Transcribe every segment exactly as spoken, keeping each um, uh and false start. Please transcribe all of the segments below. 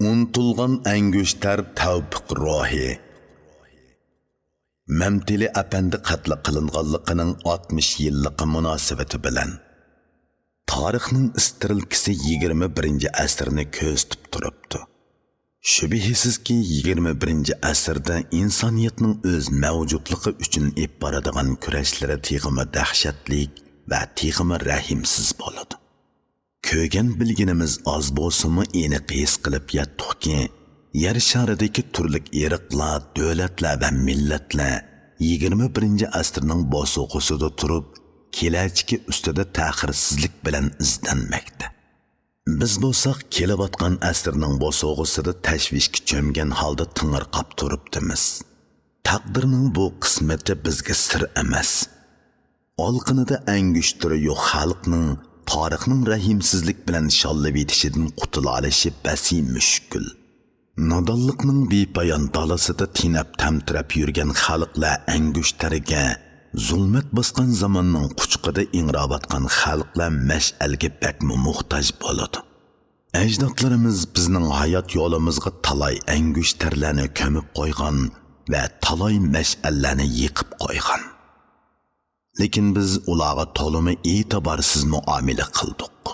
ئۇنتۇلغان ئەنگۈشتەر تەۋپىق روھى. مەمتىلى ئەپەندى قەتل قىلىنغانلىقىنىڭ ئاتمىش يىللىقى مۇناسىۋىتى بىلەن تارىخنىڭ ئىسترېلكىسى يىگىرمە بىرىنچى ئەسىرنى كۆزىتىپ تۇرۇپتۇ. شۈبھىسىزكى، يىگىرمە بىرىنچى ئەسىردە ئىنسانىيەتنىڭ ئۆز مەۋجۇتلۇقى ئۈچۈن ئېلىپ بارىدىغان كۈرەشلىرى تېخىمۇ دەھشەتلىك ۋە تېخىمۇ رەھىمسىز بولىدۇ. كۆرگەن بىلگىنىمىز ئاز بولسىمۇ، ئېنىق ھېس قىلىپ يەتتۇقكى، يەر شارىدىكى تۈرلۈك ئىرقلار، دۆلەتلەر ۋە مىللەتلەر يىگىرمە بىرىنچى ئەسىرنىڭ بوسۇغىسىدا تۇرۇپ، كېلەچىكى ئۈستىدە تەخىرسىزلىك بىلەن ئىزدەنمەكتە. بىز بولساق كېلىۋاتقان ئەسىرنىڭ بوسۇغىسىدا تەشۋىشكە چۆمگەن ھالدا تېڭىرقاپ تۇرۇپتىمىز. تەقدىرنىڭ بۇ قىسمىتى بىزگە سىر ئەمەس. ئالىقىنىدا ئەنگۈشتىرى يوق خەلقنىڭ تارىخنىڭ رەھىمسىزلىك بىلەن شاللىۋېتىشىدىن قۇتۇلالىشى بەسى مۈشكۈل. نادانلىقنىڭ بىپايان دالىسىدا تېنەپ-تەمتىرەپ يۈرگەن خەلقلەر ئەنگۈشتەرگە، زۇلمەت باسقان زاماننىڭ قۇچىقىدا ئىڭراۋاتقان خەلقلەر مەشئەلگە بەكمۇ موھتاج بولىدۇ. ئەجدادلىرىمىز بىزنىڭ ھايات يولىمىزغا تالاي ئەنگۈشتەرلەرنى كۆمۈپ قويغان ۋە تالاي مەشئەللەرنى يېقىپ قويغان. لېكىن بىز ئۇلارغا تولىمۇ ئېتىبارسىز مۇئامىلە قىلدۇق.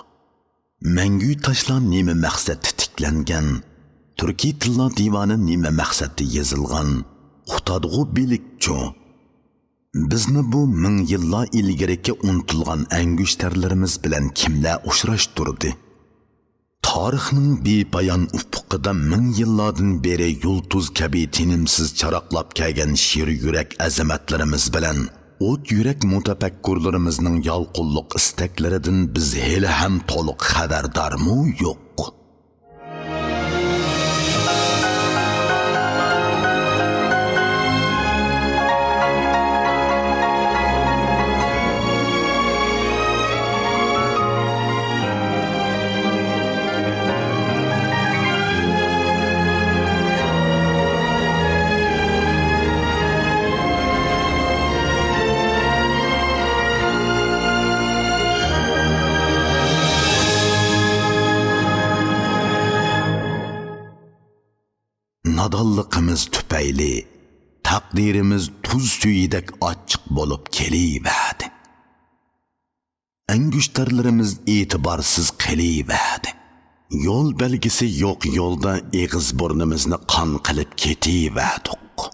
مەڭگۈ تاشلار نېمە مەقسەتتە تىكلەنگەن؟ تۈركىي تىللار دىۋانى نېمە مەقسەتتە يېزىلغان؟ قۇتادغۇ بىلىكچۇ؟ بىزنى بۇ مىڭ يىللار ئىلگىرىكى ئۇنتۇلغان ئەنگۈشتەرلىرىمىز بىلەن كىملەر ئۇچراشتۇردى؟ تارىخنىڭ بىپايان ئۇپۇقىدا مىڭ يىللاردىن بېرى يۇلتۇز كەبى تىنىمسىز چاراقلاپ كەلگەن شىر يۈرەك ئەزىمەتلىرىمىز بىلەن ئوت يۈرەك مۇتەپەككۇرلىرىمىزنىڭ يالقۇنلۇق ئىستەكلىرىدىن بىز ھېلىھەم تولۇق خەۋەردارمۇ يوق؟ نادانلىقىمىز تۈپەيلى تەقدىرىمىز تۇز سۈيىدەك ئاچچىق بولۇپ كېلىۋەردى. ئەنگۈشتەرلىرىمىز ئېتىبارسىز قېلىۋەردى. يول بەلگىسى يوق يولدا ئېغىز بۇرنىمىزنى قان قىلىپ كېتىۋەردۇق.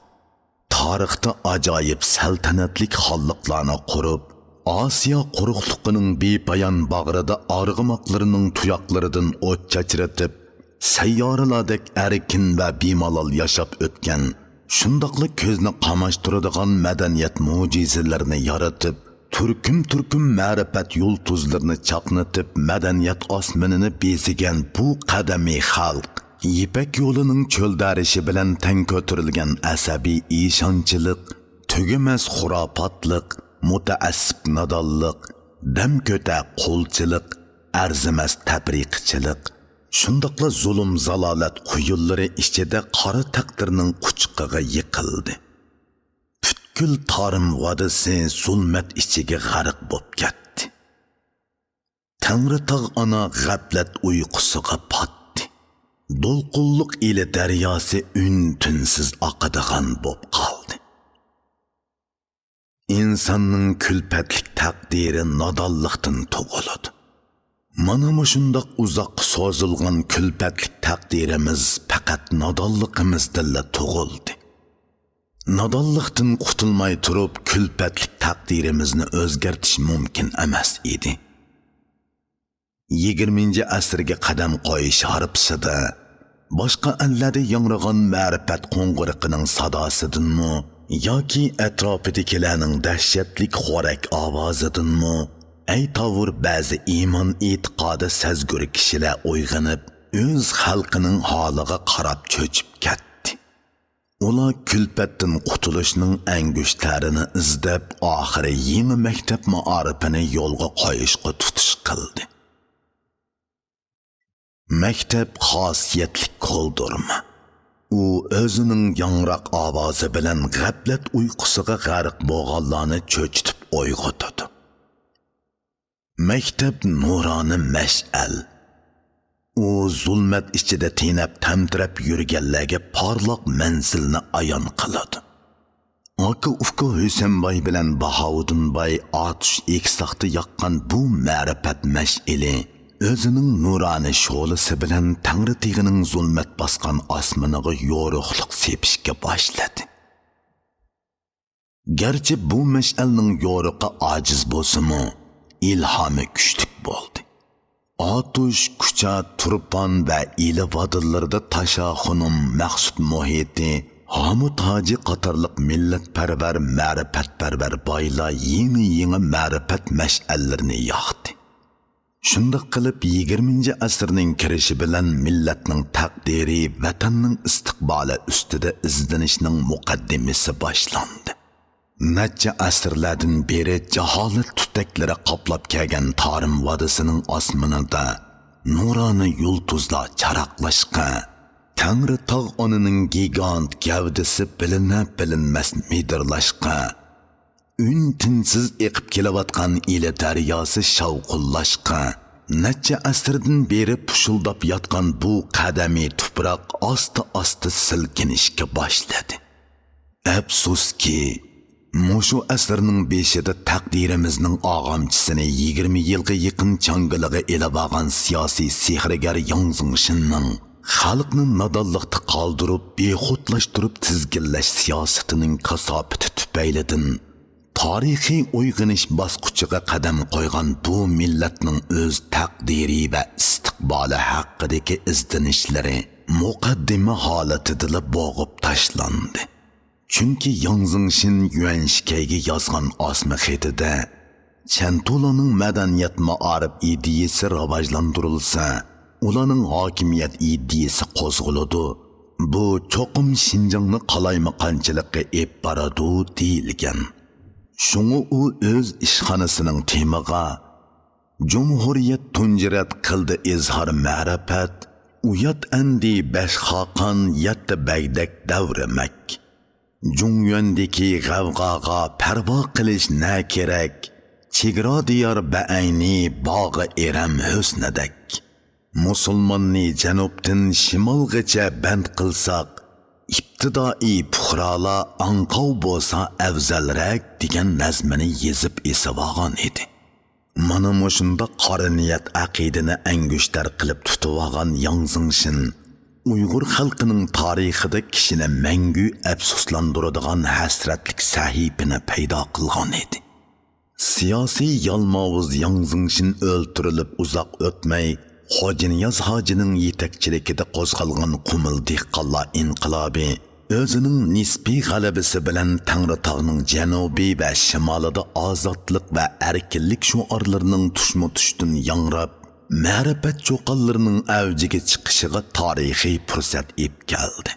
تارىختا ئاجايىپ سەلتەنەتلىك خانلىقلارنى قۇرۇپ، ئاسىيا قۇرۇقلۇقىنىڭ بىپايان باغرىدا ئارغىماقلىرىنىڭ تۇياقلىرىدىن ئوت چاچرىتىپ، سەييارىلاردەك ئەركىن ۋە بىمالال ياشاپ ئۆتكەن، شۇنداقلا كۆزنى قاماشتۇرىدىغان مەدەنىيەت مۆجىزىلىرىنى يارىتىپ، تۈركۈم-تۈركۈم مەرىپەت يۇلتۇزلىرىنى چاقنىتىپ، مەدەنىيەت ئاسمىنىنى بېزىگەن بۇ قەدىمىي خەلق، يىپەك يولىنىڭ چۆلدەرىشى بىلەن تەڭ كۆتۈرۈلگەن ئەسەبىي ئىشانچلىق، تۈگىمەس خۇراپاتلىق، مۇتەئەسسىپ نادانلىق، دەمكۆتەر قۇلچىلىق، ئەرزىمەس تەپرىقىچىلىق، شۇنداقلا زۇلۇم-زالالەت قۇيۇنلىرى ئىچىدە قارا تەقدىرنىڭ قۇچىقىغا يىقىلدى. پۈتكۈل تارىم ۋادىسى زۇلمەت ئىچىگە غەرق بوپ كەتتى. تەڭرىتاغ ئانا غەپلەت ئۇيقۇسىغا پاتتى. دولقۇنلۇق ئىلى دەرياسى ئۈن-تىنسىز ئاقىدىغان بوپ قالدى. ئىنساننىڭ كۈلپەتلىك تەقدىرى نادانلىقتىن تۇغۇلىدۇ. مانا مۇشۇنداق ئۇزاققا سوزۇلغان كۈلپەتلىك تەقدىرىمىز پەقەت نادانلىقىمىزدىنلا تۇغۇلدى. نادانلىقتىن قۇتۇلماي تۇرۇپ، كۈلپەتلىك تەقدىرىمىزنى ئۆزگەرتىش مۇمكىن ئەمەس ئىدى. يىگىرمىنچى ئەسىرگە قەدەم قويۇش ھارپىسىدا، باشقا ئەللەردە ياڭرىغان مەرىپەت قوڭغۇرىقىنىڭ ساداسىدىنمۇ ياكى ئەتراپىدىكىلەرنىڭ دەھشەتلىك خورەك ئاۋازىدىنمۇ ئەيتاۋۇر بەزى ئىمان ئېتىقادى سەزگۈر كىشىلەر ئويغىنىپ، ئۆز خەلقىنىڭ ھالىغا قاراپ چۆچۈپ كەتتى. ئۇلار كۈلپەتتىن قۇتۇلۇشنىڭ ئەنگۈشتەرىنى ئىزدەپ، ئاخىرى يېڭى مەكتەپ مائارىپىنى يولغا قويۇشقا تۇتۇش قىلدى. مەكتەپ خاسىيەتلىك كولدۇرما. ئۇ ئۆزىنىڭ ياڭراق ئاۋازى بىلەن غەپلەت ئۇيقۇسىغا غەرق بولغانلارنى چۆچۈتۈپ ئويغىتىدۇ. مەكتەپ نۇرانە مەشئەل. ئۇ زۇلمەت ئىچىدە تېنەپ-تەمتىرەپ يۈرگەنلەرگە پارلاق مەنزىلنى ئايان قىلىدۇ. ئاكا-ئۇكا ھۈسەنباي بىلەن باھاۋۇدۇنباي ئاتۇش ئېكىساقتا ياققان بۇ مەرىپەت مەشئىلى ئۆزىنىڭ نۇرانە شولىسى بىلەن تەڭرىتېغىنىڭ زۇلمەت باسقان ئاسمىنىغا يورۇقلۇق سېپىشكە باشلىدى. گەرچە بۇ مەشئەلنىڭ يورۇقى ئاجىز بولسىمۇ، ئىلھامى كۈچلۈك بولدى. ئاتۇش، كۇچا، تۇرپان ۋە ئىلى ۋادىلىرىدا تاشا خۇنۇم، مەخسۇت مۇھىتى، ھامۇت ھاجى قاتارلىق مىللەتپەرۋەر، مەرىپەتپەرۋەر بايلار يېڭى-يېڭى مەرىپەت مەشئەللىرىنى ياقتى. شۇنداق قىلىپ، يىگىرمىنچى ئەسىرنىڭ كىرىشى بىلەن مىللەتنىڭ تەقدىرى، ۋەتەننىڭ ئىستىقبالى ئۈستىدە ئىزدىنىشنىڭ مۇقەددىمىسى باشلاندى. نەچچە ئەسىرلەردىن بېرى جاھالەت تۈتەكلىرى قاپلاپ كەلگەن تارىم ۋادىسىنىڭ ئاسمىنىدا نۇرانە يۇلتۇزلار چاراقلاشقا، تەڭرىتاغ ئانىنىڭ گىگانت گەۋدىسى بىلىنە-بىلىنمەس مىدىرلاشقا، ئۈن-تىنسىز ئېقىپ كېلىۋاتقان ئىلى دەرياسى شاۋقۇنلاشقا، نەچچە ئەسىردىن بېرى پۇشۇلداپ ياتقان بۇ قەدىمىي تۇپراق ئاستا-ئاستا سىلكىنىشكە باشلىدى. ئەپسۇسكى، مۇشۇ ئەسىرنىڭ بېشىدا تەقدىرىمىزنىڭ ئاغامچىسىنى يىگىرمە يىلغا يېقىن چاڭگىلىغا ئېلىۋالغان سىياسىي سېھىرگەر ياڭ زېڭشىننىڭ خەلقنى نادانلىقتا قالدۇرۇپ، بىخۇدلاشتۇرۇپ تىزگىنلەش سىياسىتىنىڭ كاساپىتى تۈپەيلىدىن، تارىخىي ئويغىنىش باسقۇچىغا قەدەم قويغان بۇ مىللەتنىڭ ئۆز تەقدىرى ۋە ئىستىقبالى ھەققىدىكى ئىزدىنىشلىرى مۇقەددىمە ھالىتىدىلا بوغۇپ تاشلاندى. چۈنكى ياڭ زېڭشىن يۈەنشىكەيگە يازغان ئاسما خېتىدە، چەنتۇلارنىڭ مەدەنىيەت-مائارىپ ئىدىيىسى راۋاجلاندۇرۇلسا، ئۇلارنىڭ ھاكىمىيەت ئىدىيىسى قوزغىلىدۇ، بۇ چوقۇم شىنجاڭنى قالايمىقانچىلىققا ئېلىپ بارىدۇ، دېيىلگەن. شۇڭا ئۇ ئۆز ئىشخانىسىنىڭ تېمىغا، جۇمھۇرىيەت تۇنجى رەت قىلدى ئىزھار مەرىپەت، ئۇيات ئەندى بەش خاقان، يەتتە بەگدەك دەۋرىمەك. جۇڭيۈەندىكى غەۋغاغا پەرۋا قىلىش نە كېرەك، چېگرا دىيار بەئەينى باغى ئېرەم ھۆسنىدەك. مۇسۇلماننى جەنۇبتىن شىمالغىچە بەند قىلساق، ئىپتىدائىي پۇقرالار ئاڭقاۋ بولسا ئەۋزەلرەك، دېگەن نەزمىنى يېزىپ ئېسىۋالغان ئىدى. مانا مۇشۇنداق قارا نىيەت ئەقىدىنى ئەڭگۈشتەر قىلىپ تۇتۇۋالغان ياڭ زېڭشىن ئۇيغۇر خەلقىنىڭ تارىخىدا كىشىنى مەڭگۈ ئەپسۇسلاندۇرىدىغان ھەسرەتلىك سەھىپىنى پەيدا قىلغان ئىدى. سىياسىي يالماۋۇز ياڭ زېڭشىن ئۆلتۈرۈلۈپ ئۇزاق ئۆتمەي، خوجانىياز ھاجىنىڭ يېتەكچىلىكىدە قوزغالغان قۇمۇل دېھقانلار ئىنقىلابى ئۆزىنىڭ نىسپىي غەلىبىسى بىلەن تەڭرىتاغنىڭ جەنۇبى ۋە شىمالىدا ئازادلىق ۋە ئەركىنلىك شوئارلىرىنىڭ تۇشمۇتۇشتىن ياڭراپ، مەرىپەت چوقانلىرىنىڭ ئەۋجىگە چىقىشىغا تارىخىي پۇرسەت ئېلىپ كەلدى.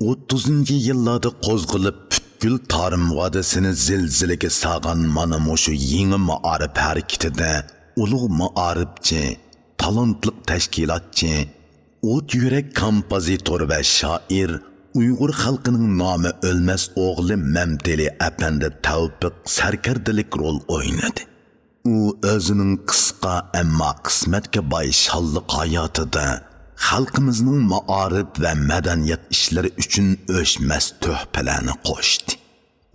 ئوتتۇزىنچى يىللاردا قوزغىلىپ پۈتكۈل تارىم ۋادىسىنى زىلزىلىگە سالغان مانا مۇشۇ يېڭى مائارىپ ھەرىكىتىدە ئۇلۇغ مائارىپچى، تالانتلىق تەشكىلاتچى، ئوت يۈرەك كومپوزىتور ۋە شائىر، ئۇيغۇر خەلقىنىڭ نامى ئۆلمەس ئوغلى مەمتىلى ئەپەندى تەۋپىق سەركەردىلىك رول ئوينىدى. ئۇ ئۆزىنىڭ قىسقا، ئەمما قىسمەتكە باي شانلىق ھاياتىدا خەلقىمىزنىڭ مائارىپ ۋە مەدەنىيەت ئىشلىرى ئۈچۈن ئۆچمەس تۆھپىلەرنى قوشتى.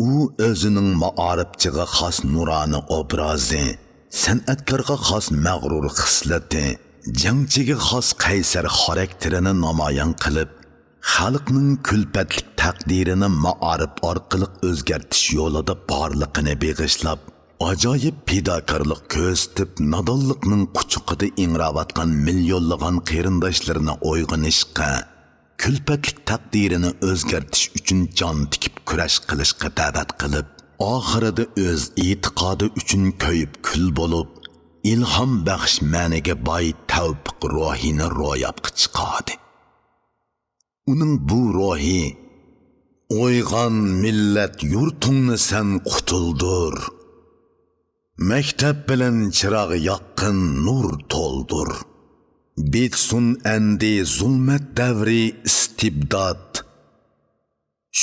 ئۇ ئۆزىنىڭ مائارىپچىغا خاس نۇرانە ئوبرازى، سەنئەتكارغا خاس مەغرۇر خىسلىتى، جەڭچىگە خاس قەيسەر خاراكتېرىنى نامايان قىلىپ، خەلقنىڭ كۈلپەتلىك تەقدىرىنى مائارىپ ئارقىلىق ئۆزگەرتىش يولىدا بارلىقىنى بېغىشلاپ، ئاجايىپ پىداكارلىق كۆرسىتىپ، نادانلىقنىڭ قۇچىقىدا ئىڭراۋاتقان مىليونلىغان قېرىنداشلىرىنى ئويغىنىشقا، كۈلپەتلىك تەقدىرىنى ئۆزگەرتىش ئۈچۈن جان تىكىپ كۈرەش قىلىشقا دەۋەت قىلىپ، ئاخىرىدا ئۆز ئېتىقادى ئۈچۈن كۆيۈپ كۈل بولۇپ، ئىلھام بەخش مەنىگە باي تەۋپىق روھىنى روياپقا چىقاردى. ئۇنىڭ بۇ روھى، «ئويغان مىللەت، يۇرتۇڭنى سەن قۇتۇلدۇر. مەكتەپ بىلەن چىراغ ياققىن نۇر تولدۇر. بىتسۇن ئەندى زۇلمەت دەۋرى ئىستىبدات.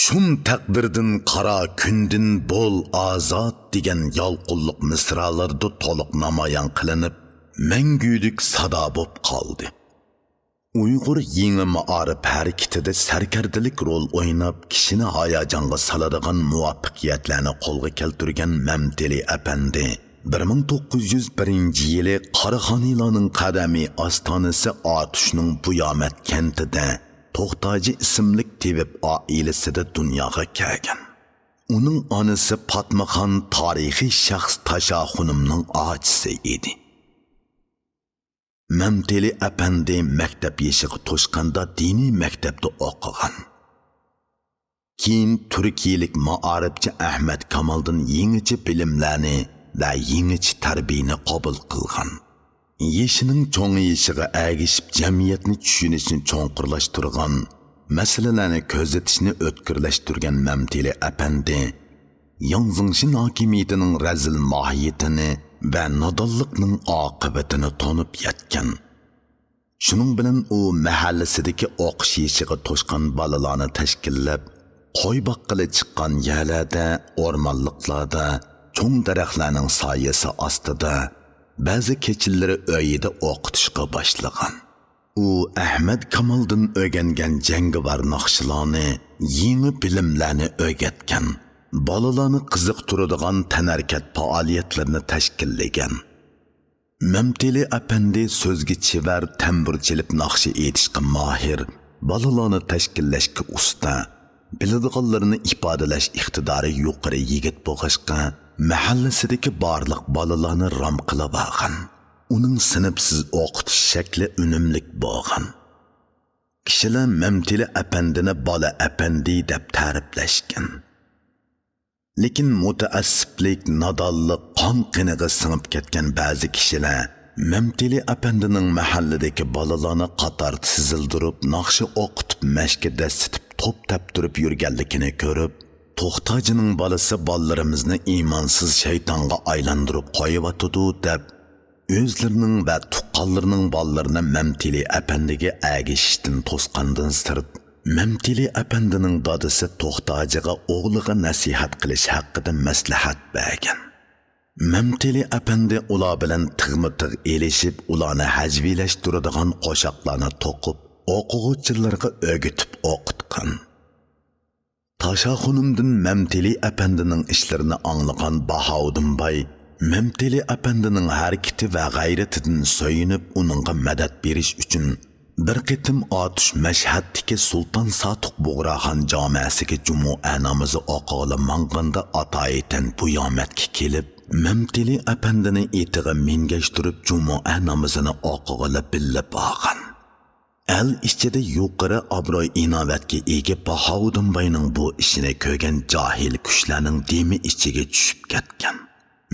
شۇم تەقدىردىن، قارا كۈندىن بول ئازاد» دېگەن يالقۇنلۇق مىسرالىرىدا تولۇق نامايان قىلىنىپ، مەڭگۈلۈك سادا بوپ قالدى. ئۇيغۇر يېڭى مائارىپ ھەرىكىتىدە سەركەردىلىك رول ئويناپ، كىشىنى ھاياجانغا سالىدىغان مۇۋەپپەقىيەتلەرنى قولغا كەلتۈرگەن مەمتىلى ئەپەندى بىر مىڭ توققۇز يۈز بىرىنچى يىلى قاراخانىيلارنىڭ قەدىمىي ئاستانىسى ئاتۇشنىڭ بۇيامەت كەنتىدە توختاجى ئىسىملىك تېۋىپ ئائىلىسىدە دۇنياغا كەلگەن. ئۇنىڭ ئانىسى پاتمىخان تارىخىي شەخس تاشا خۇنۇمنىڭ ئاچىسى ئىدى. مەمتىلى ئەپەندى مەكتەپ يېشىغا توشقاندا دىنىي مەكتەپتە ئوقۇغان. كېيىن تۈركىيەلىك مائارىپچى ئەھمەد كامالدىن يېڭىچە بىلىملەرنى ۋە يېڭىچە تەربىيەنى قوبۇل قىلغان. يېشىنىڭ چوڭىيىشىغا ئەگىشىپ، جەمئىيەتنى چۈشىنىشنى چوڭقۇرلاشتۇرغان، مەسىلىلەرنى كۆزىتىشنى ئۆتكۈرلەشتۈرگەن مەمتىلى ئەپەندى ياڭ زېڭشىن ھاكىمىيىتىنىڭ رەزىل ماھىيىتىنى ۋە نادانلىقنىڭ ئاقىۋىتىنى تونۇپ يەتكەن. شۇنىڭ بىلەن ئۇ مەھەللىسىدىكى ئوقۇش يېشىغا توشقان بالىلارنى تەشكىللەپ، قوي باققىلى چىققان يەرلەردە، ئورمانلىقلاردا، چوڭ دەرەخلەرنىڭ سايىسى ئاستىدا، بەزى كېچىلىرى ئۆيىدە ئوقۇتۇشقا باشلىغان. ئۇ ئەھمەد كامالدىن ئۆگەنگەن جەڭگىۋار ناخشىلارنى، يېڭى بىلىملەرنى ئۆگەتكەن، بالىلارنى قىزىقتۇرىدىغان تەنھەرىكەت پائالىيەتلىرىنى تەشكىللىگەن. مەمتىلى ئەپەندى سۆزگە چېۋەر، تەمبۇر چېلىپ ناخشا ئېيتىشقا ماھىر، بالىلارنى تەشكىللەشكە ئۇستا، بىلىدىغانلىرىنى ئىپادىلەش ئىقتىدارى يۇقىرى يىگىت بولغاچقا، مەھەللىسىدىكى بارلىق بالىلارنى رام قىلىۋالغان. ئۇنىڭ سىنىپسىز ئوقۇتۇش شەكلى ئۈنۈملۈك بولغان. كىشىلەر مەمتىلى ئەپەندىنى بالا ئەپەندى دەپ تەرىپلەشكەن. لېكىن مۇتەئەسسىپلىك، نادانلىق، قان قېنىغا سىڭىپ كەتكەن بەزى كىشىلەر مەمتىلى ئەپەندىنىڭ مەھەللىدىكى بالىلارنى قاتار تىزىلدۇرۇپ، ناخشا ئوقۇتۇپ، مەشكە دەسسىتىپ، توپ تەپتۈرۈپ يۈرگەنلىكىنى كۆرۈپ، توختاجىنىڭ بالىسى بالىلىرىمىزنى ئىمانسىز شەيتانغا ئايلاندۇرۇپ قويۇۋاتىدۇ، دەپ، ئۆزلىرىنىڭ ۋە تۇغقانلىرىنىڭ بالىلىرىنى مەمتىلى ئەپەندىگە ئەگىشىشتىن توسقاندىن سىرت، مەمتىلى ئەپەندىنىڭ دادىسى توختاجىغا ئوغلىغا نەسىھەت قىلىش ھەققىدە مەسلىھەت بەرگەن. مەمتىلى ئەپەندى ئۇلار بىلەن تىغمۇ تىغ ئېلىشىپ، ئۇلارنى ھەجۋىيلەشتۈرىدىغان قوشاقلارنى توقۇپ، ئوقۇغۇچىلىرىغا ئۆگىتىپ ئوقۇتقان. تاشا خۇنۇمدىن مەمتىلى ئەپەندىنىڭ ئىشلىرىنى ئاڭلىغان باھاۋۇدۇن باي مەمتىلى ئەپەندىنىڭ ھەرىكىتى ۋە غەيرىتىدىن سۆيۈنۈپ، ئۇنىڭغا مەدەت بېرىش ئۈچۈن بىر قېتىم ئاتۇش مەشھەدتىكى سۇلتان ساتۇق بۇغراخان جامەسىگە جۇمۇئە نامىزى ئوقۇغىلى ماڭغاندا، ئاتايىتەن بۇيامەتكە كېلىپ، مەمتىلى ئەپەندىنى ئېتىغا مىنگەشتۈرۈپ، جۇمۇئە نامىزىنى ئوقۇغىلى بىللە بارغان. ئەل ئىچىدە يۇقىرى ئابرۇي-ئىناۋەتكە ئىگە باھاۋۇدۇن باينىڭ بۇ ئىشىنى كۆرگەن جاھىل كۈچلەرنىڭ دېمى ئىچىگە چۈشۈپ كەتكەن.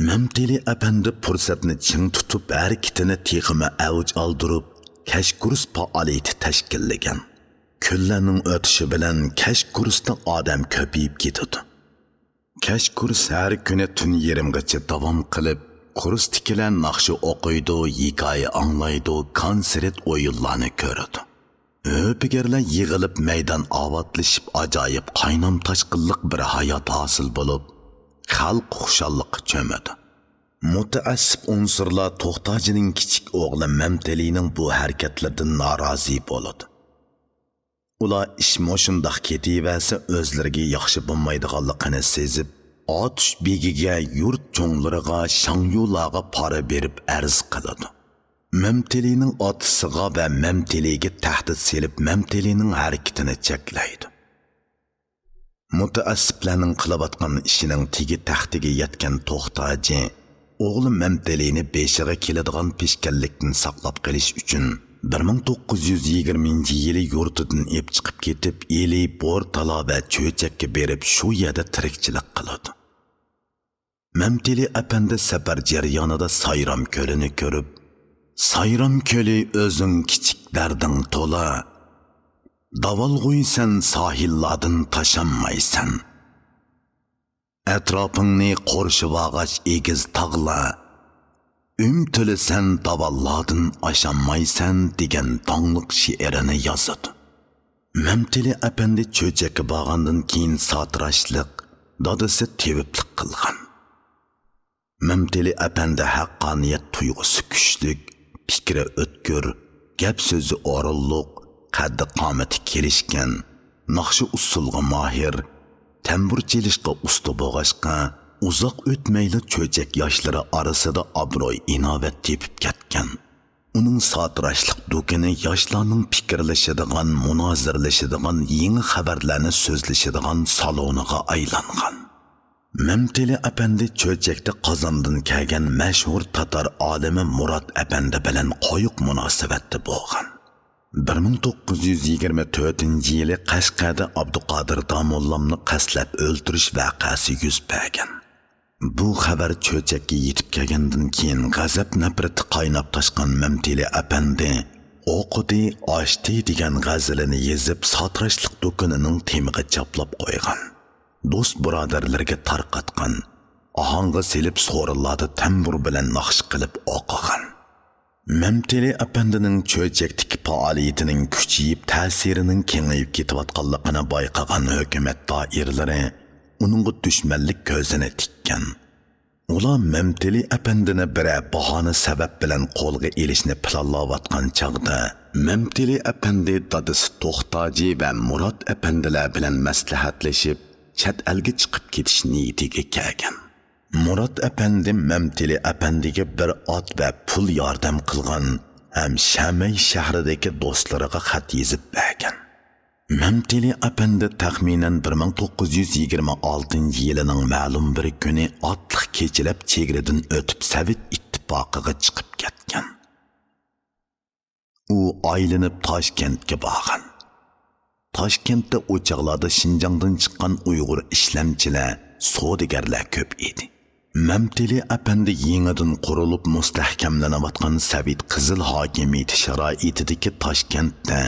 مەمتىلى ئەپەندى پۇرسەتنى چىڭ تۇتۇپ، ھەرىكىتىنى تېخىمۇ ئەۋج ئالدۇرۇپ، كەچ كۇرس پائالىيىتى تەشكىللىگەن. كۈنلەرنىڭ ئۆتۈشى بىلەن كەچ كۇرستا ئادەم كۆپىيىپ كېتىدۇ. كەچ كۇرس ھەر كۈنى تۈن يېرىمغىچە داۋام قىلىپ، كۇرستىكىلەر ناخشا ئوقۇيدۇ، ھېكايە ئاڭلايدۇ، كونسېرت ئويۇنلارنى كۆرىدۇ. ھۆپىگەرلەر يىغىلىپ، مەيدان ئاۋاتلىشىپ، ئاجايىپ قاينام تاشقىنلىق بىر ھايات ھاسىل بولۇپ، خەلق خۇشاللىققا چۆمىدۇ. مۇتەئەسسىپ ئۇنسۇرلار توختاجىنىڭ كىچىك ئوغلى مەمتىلىنىڭ بۇ ھەرىكەتلىرىدىن نارازى بولىدۇ. ئۇلار ئىش مۇشۇنداق كېتىۋەرسە، ئۆزلىرىگە ياخشى بولمايدىغانلىقىنى سېزىپ، ئاتۇش بېگىگە، يۇرت چوڭلىرىغا، شاڭيۇلارغا پارا بېرىپ ئەرز قىلىدۇ. مەمتىلىنىڭ ئاتىسىغا ۋە مەمتىلىگە تەھدىت سېلىپ، مەمتىلىنىڭ ھەرىكىتىنى چەكلەيدۇ. مۇتەئەسسىپلەرنىڭ قىلىۋاتقان ئىشىنىڭ تېگى تەختىگە يەتكەن توختاجى ئوغلى مەمتىلىنى بېشىغا كېلىدىغان پېشكەللىكتىن ساقلاپ قېلىش ئۈچۈن، بىر مىڭ توققۇز يۈز يىگىرمىنچى يىلى يۇرتىدىن ئېپ چىقىپ كېتىپ، ئىلى، بورتالا ۋە چۆچەككە بېرىپ، شۇ يەردە تىرىكچىلىك قىلىدۇ. مەمتىلى ئەپەندى سەپەر جەريانىدا سايرام كۆلىنى كۆرۈپ، «سايرام كۆلى، ئۆزۈڭ كىچىك، دەردىڭ تولا، داۋالغۇيسەن، ساھىللاردىن تاشانمايسەن. ئەتراپىڭنى قورشىۋالغاچ ئېگىز تاغلار، ئۈمتۈلىسەن، داۋانلاردىن ئاشانمايسەن» دېگەن داڭلىق شېئىرىنى يازىدۇ. مەمتىلى ئەپەندى چۆچەككە بارغاندىن كېيىن ساتىراشلىق، دادىسى تېۋىپلىق قىلغان. مەمتىلى ئەپەندى ھەققانىيەت تۇيغۇسى كۈچلۈك، پىكرى ئۆتكۈر، گەپ سۆزى ئورۇنلۇق، قەددى قامىتى كېلىشكەن، ناخشا ئۇسسۇلغا ماھىر، تەمبۇر چېلىشقا ئۇستا بولغاچقا، ئۇزاق ئۆتمەيلا چۆچەك ياشلىرى ئارىسىدا ئابروي-ئىناۋەت تېپىپ كەتكەن. ئۇنىڭ ساتىراشلىق دۇكىنى ياشلارنىڭ پىكىرلىشىدىغان، مۇنازىرىلىشىدىغان، يېڭى خەۋەرلەرنى سۆزلىشىدىغان سالونىغا ئايلانغان. مەمتىلى ئەپەندى چۆچەكتە قازاندىن كەلگەن مەشھۇر تاتار ئالىمى مۇرات ئەپەندى بىلەن قويۇق مۇناسىۋەتتە بولغان. بىر مىڭ توققۇز يۈز يىگىرمە تۆتىنچى يىلى قەشقەردە ئابدۇقادىر داموللامنى قەستلەپ ئۆلتۈرۈش ۋەقەسى يۈز بەرگەن. بۇ خەۋەر چۆچەككە يېتىپ كەلگەندىن كېيىن، غەزەپ-نەپرىتى قايناپ تاشقان مەمتىلى ئەپەندى «ئوقۇدى، ئاچتى» دېگەن غەزىلىنى يېزىپ، ساتىراشلىق دۇكىنىنىڭ تېمىغا چاپلاپ قويغان. دوست-بۇرادەرلىرىگە تارقاتقان. ئاھاڭغا سېلىپ، سورۇنلاردا تەمبۇر بىلەن ناخشا قىلىپ ئوقۇغان. مەمتىلى ئەپەندىنىڭ چۆچەكتىكى پائالىيىتىنىڭ كۈچىيىپ، تەسىرىنىڭ كېڭىيىپ كېتىۋاتقانلىقىنى بايقىغان ھۆكۈمەت دائىرىلىرى ئۇنىڭغا دۈشمەنلىك كۆزىنى تىككەن. ئۇلار مەمتىلى ئەپەندىنى بىرەر باھانە سەۋەب بىلەن قولغا ئېلىشنى پىلانلاۋاتقان چاغدا، مەمتىلى ئەپەندى دادىسى توختاجى ۋە مۇرات ئەپەندىلەر بىلەن مەسلىھەتلىشىپ، چەت ئەلگە چىقىپ كېتىش نىيىتىگە كەلگەن. مۇرات ئەپەندى مەمتىلى ئەپەندىگە بىر ئات ۋە پۇل ياردەم قىلغان ھەم شەمەي شەھىرىدىكى دوستلىرىغا خەت يېزىپ بەرگەن. مەمتىلى ئەپەندى تەخمىنەن بىر مىڭ توققۇز يۈز يىگىرمە ئالتىنچى يىلىنىڭ مەلۇم بىر كۈنى ئاتلىق كېچىلەپ چېگرىدىن ئۆتۈپ سوۋېت ئىتتىپاقىغا چىقىپ كەتكەن. ئۇ ئايلىنىپ تاشكەنتكە بارغان. تاشكەنتتە ئۇ چاغلاردا شىنجاڭدىن چىققان ئۇيغۇر ئىشلەمچىلەر، سودىگەرلەر كۆپ ئىدى. مەمتىلى ئەپەندى يېڭىدىن قۇرۇلۇپ مۇستەھكەملىنىۋاتقان سوۋېت قىزىل ھاكىمىيىتى شارائىتىدىكى تاشكەنتتە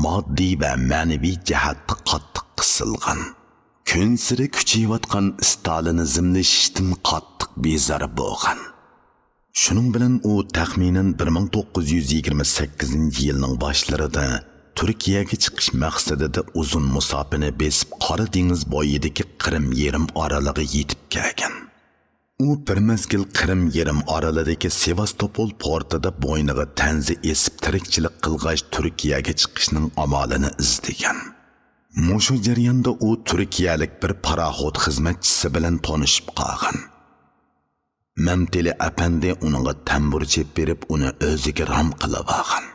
ماددىي ۋە مەنىۋى جەھەتتە قاتتىق قىسىلغان، كۈنسېرى كۈچىيىۋاتقان ستالىنىزملىشىشتىن قاتتىق بىزار بولغان. شۇنىڭ بىلەن ئۇ تەخمىنەن بىر مىڭ توققۇز يۈز يىگىرمە سەككىزىنچى يىلنىڭ باشلىرىدا تۈركىيەگە چىقىش مەقسىتىدە ئۇزۇن مۇساپىنى بېسىپ، قارا دېڭىز بويىدىكى قىرىم يېرىم ئارىلىغا يېتىپ كەلگەن. ئۇ بىر مەزگىل قىرىم يېرىم ئارىلىدىكى سېۋاستوپول پورتىدا بوينىغا تەنزە ئېسىپ تىرىكچىلىك قىلغاچ، تۈركىيەگە چىقىشنىڭ ئامالىنى ئىزدىگەن. مۇشۇ جەرياندا ئۇ تۈركىيەلىك بىر پاراخوت خىزمەتچىسى بىلەن تونۇشۇپ قالغان. مەمتىلى ئەپەندى ئۇنىڭغا تەمبۇر چېلىپ بېرىپ، ئۇنى ئۆزىگە رام قىلىۋالغان.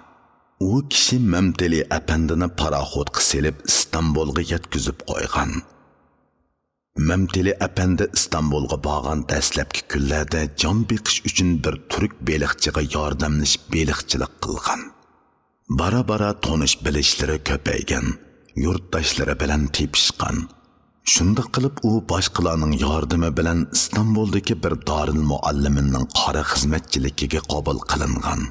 ئۇ كىشى مەمتىلى ئەپەندىنى پاراخوتقا سېلىپ، ئىستانبۇلغا يەتكۈزۈپ قويغان. مەمتىلى ئەپەندى ئىستانبۇلغا بارغان دەسلەپكى كۈنلەردە جان بېقىش ئۈچۈن بىر تۈرك بېلىقچىغا ياردەملىشىپ بېلىقچىلىق قىلغان. بارا-بارا تونۇش-بىلىشلىرى كۆپەيگەن، يۇرتداشلىرى بىلەن تېپىشقان. شۇنداق قىلىپ، ئۇ باشقىلارنىڭ ياردىمى بىلەن ئىستانبۇلدىكى بىر دارىلمۇئەللىمىننىڭ قارا خىزمەتچىلىكىگە قوبۇل قىلىنغان.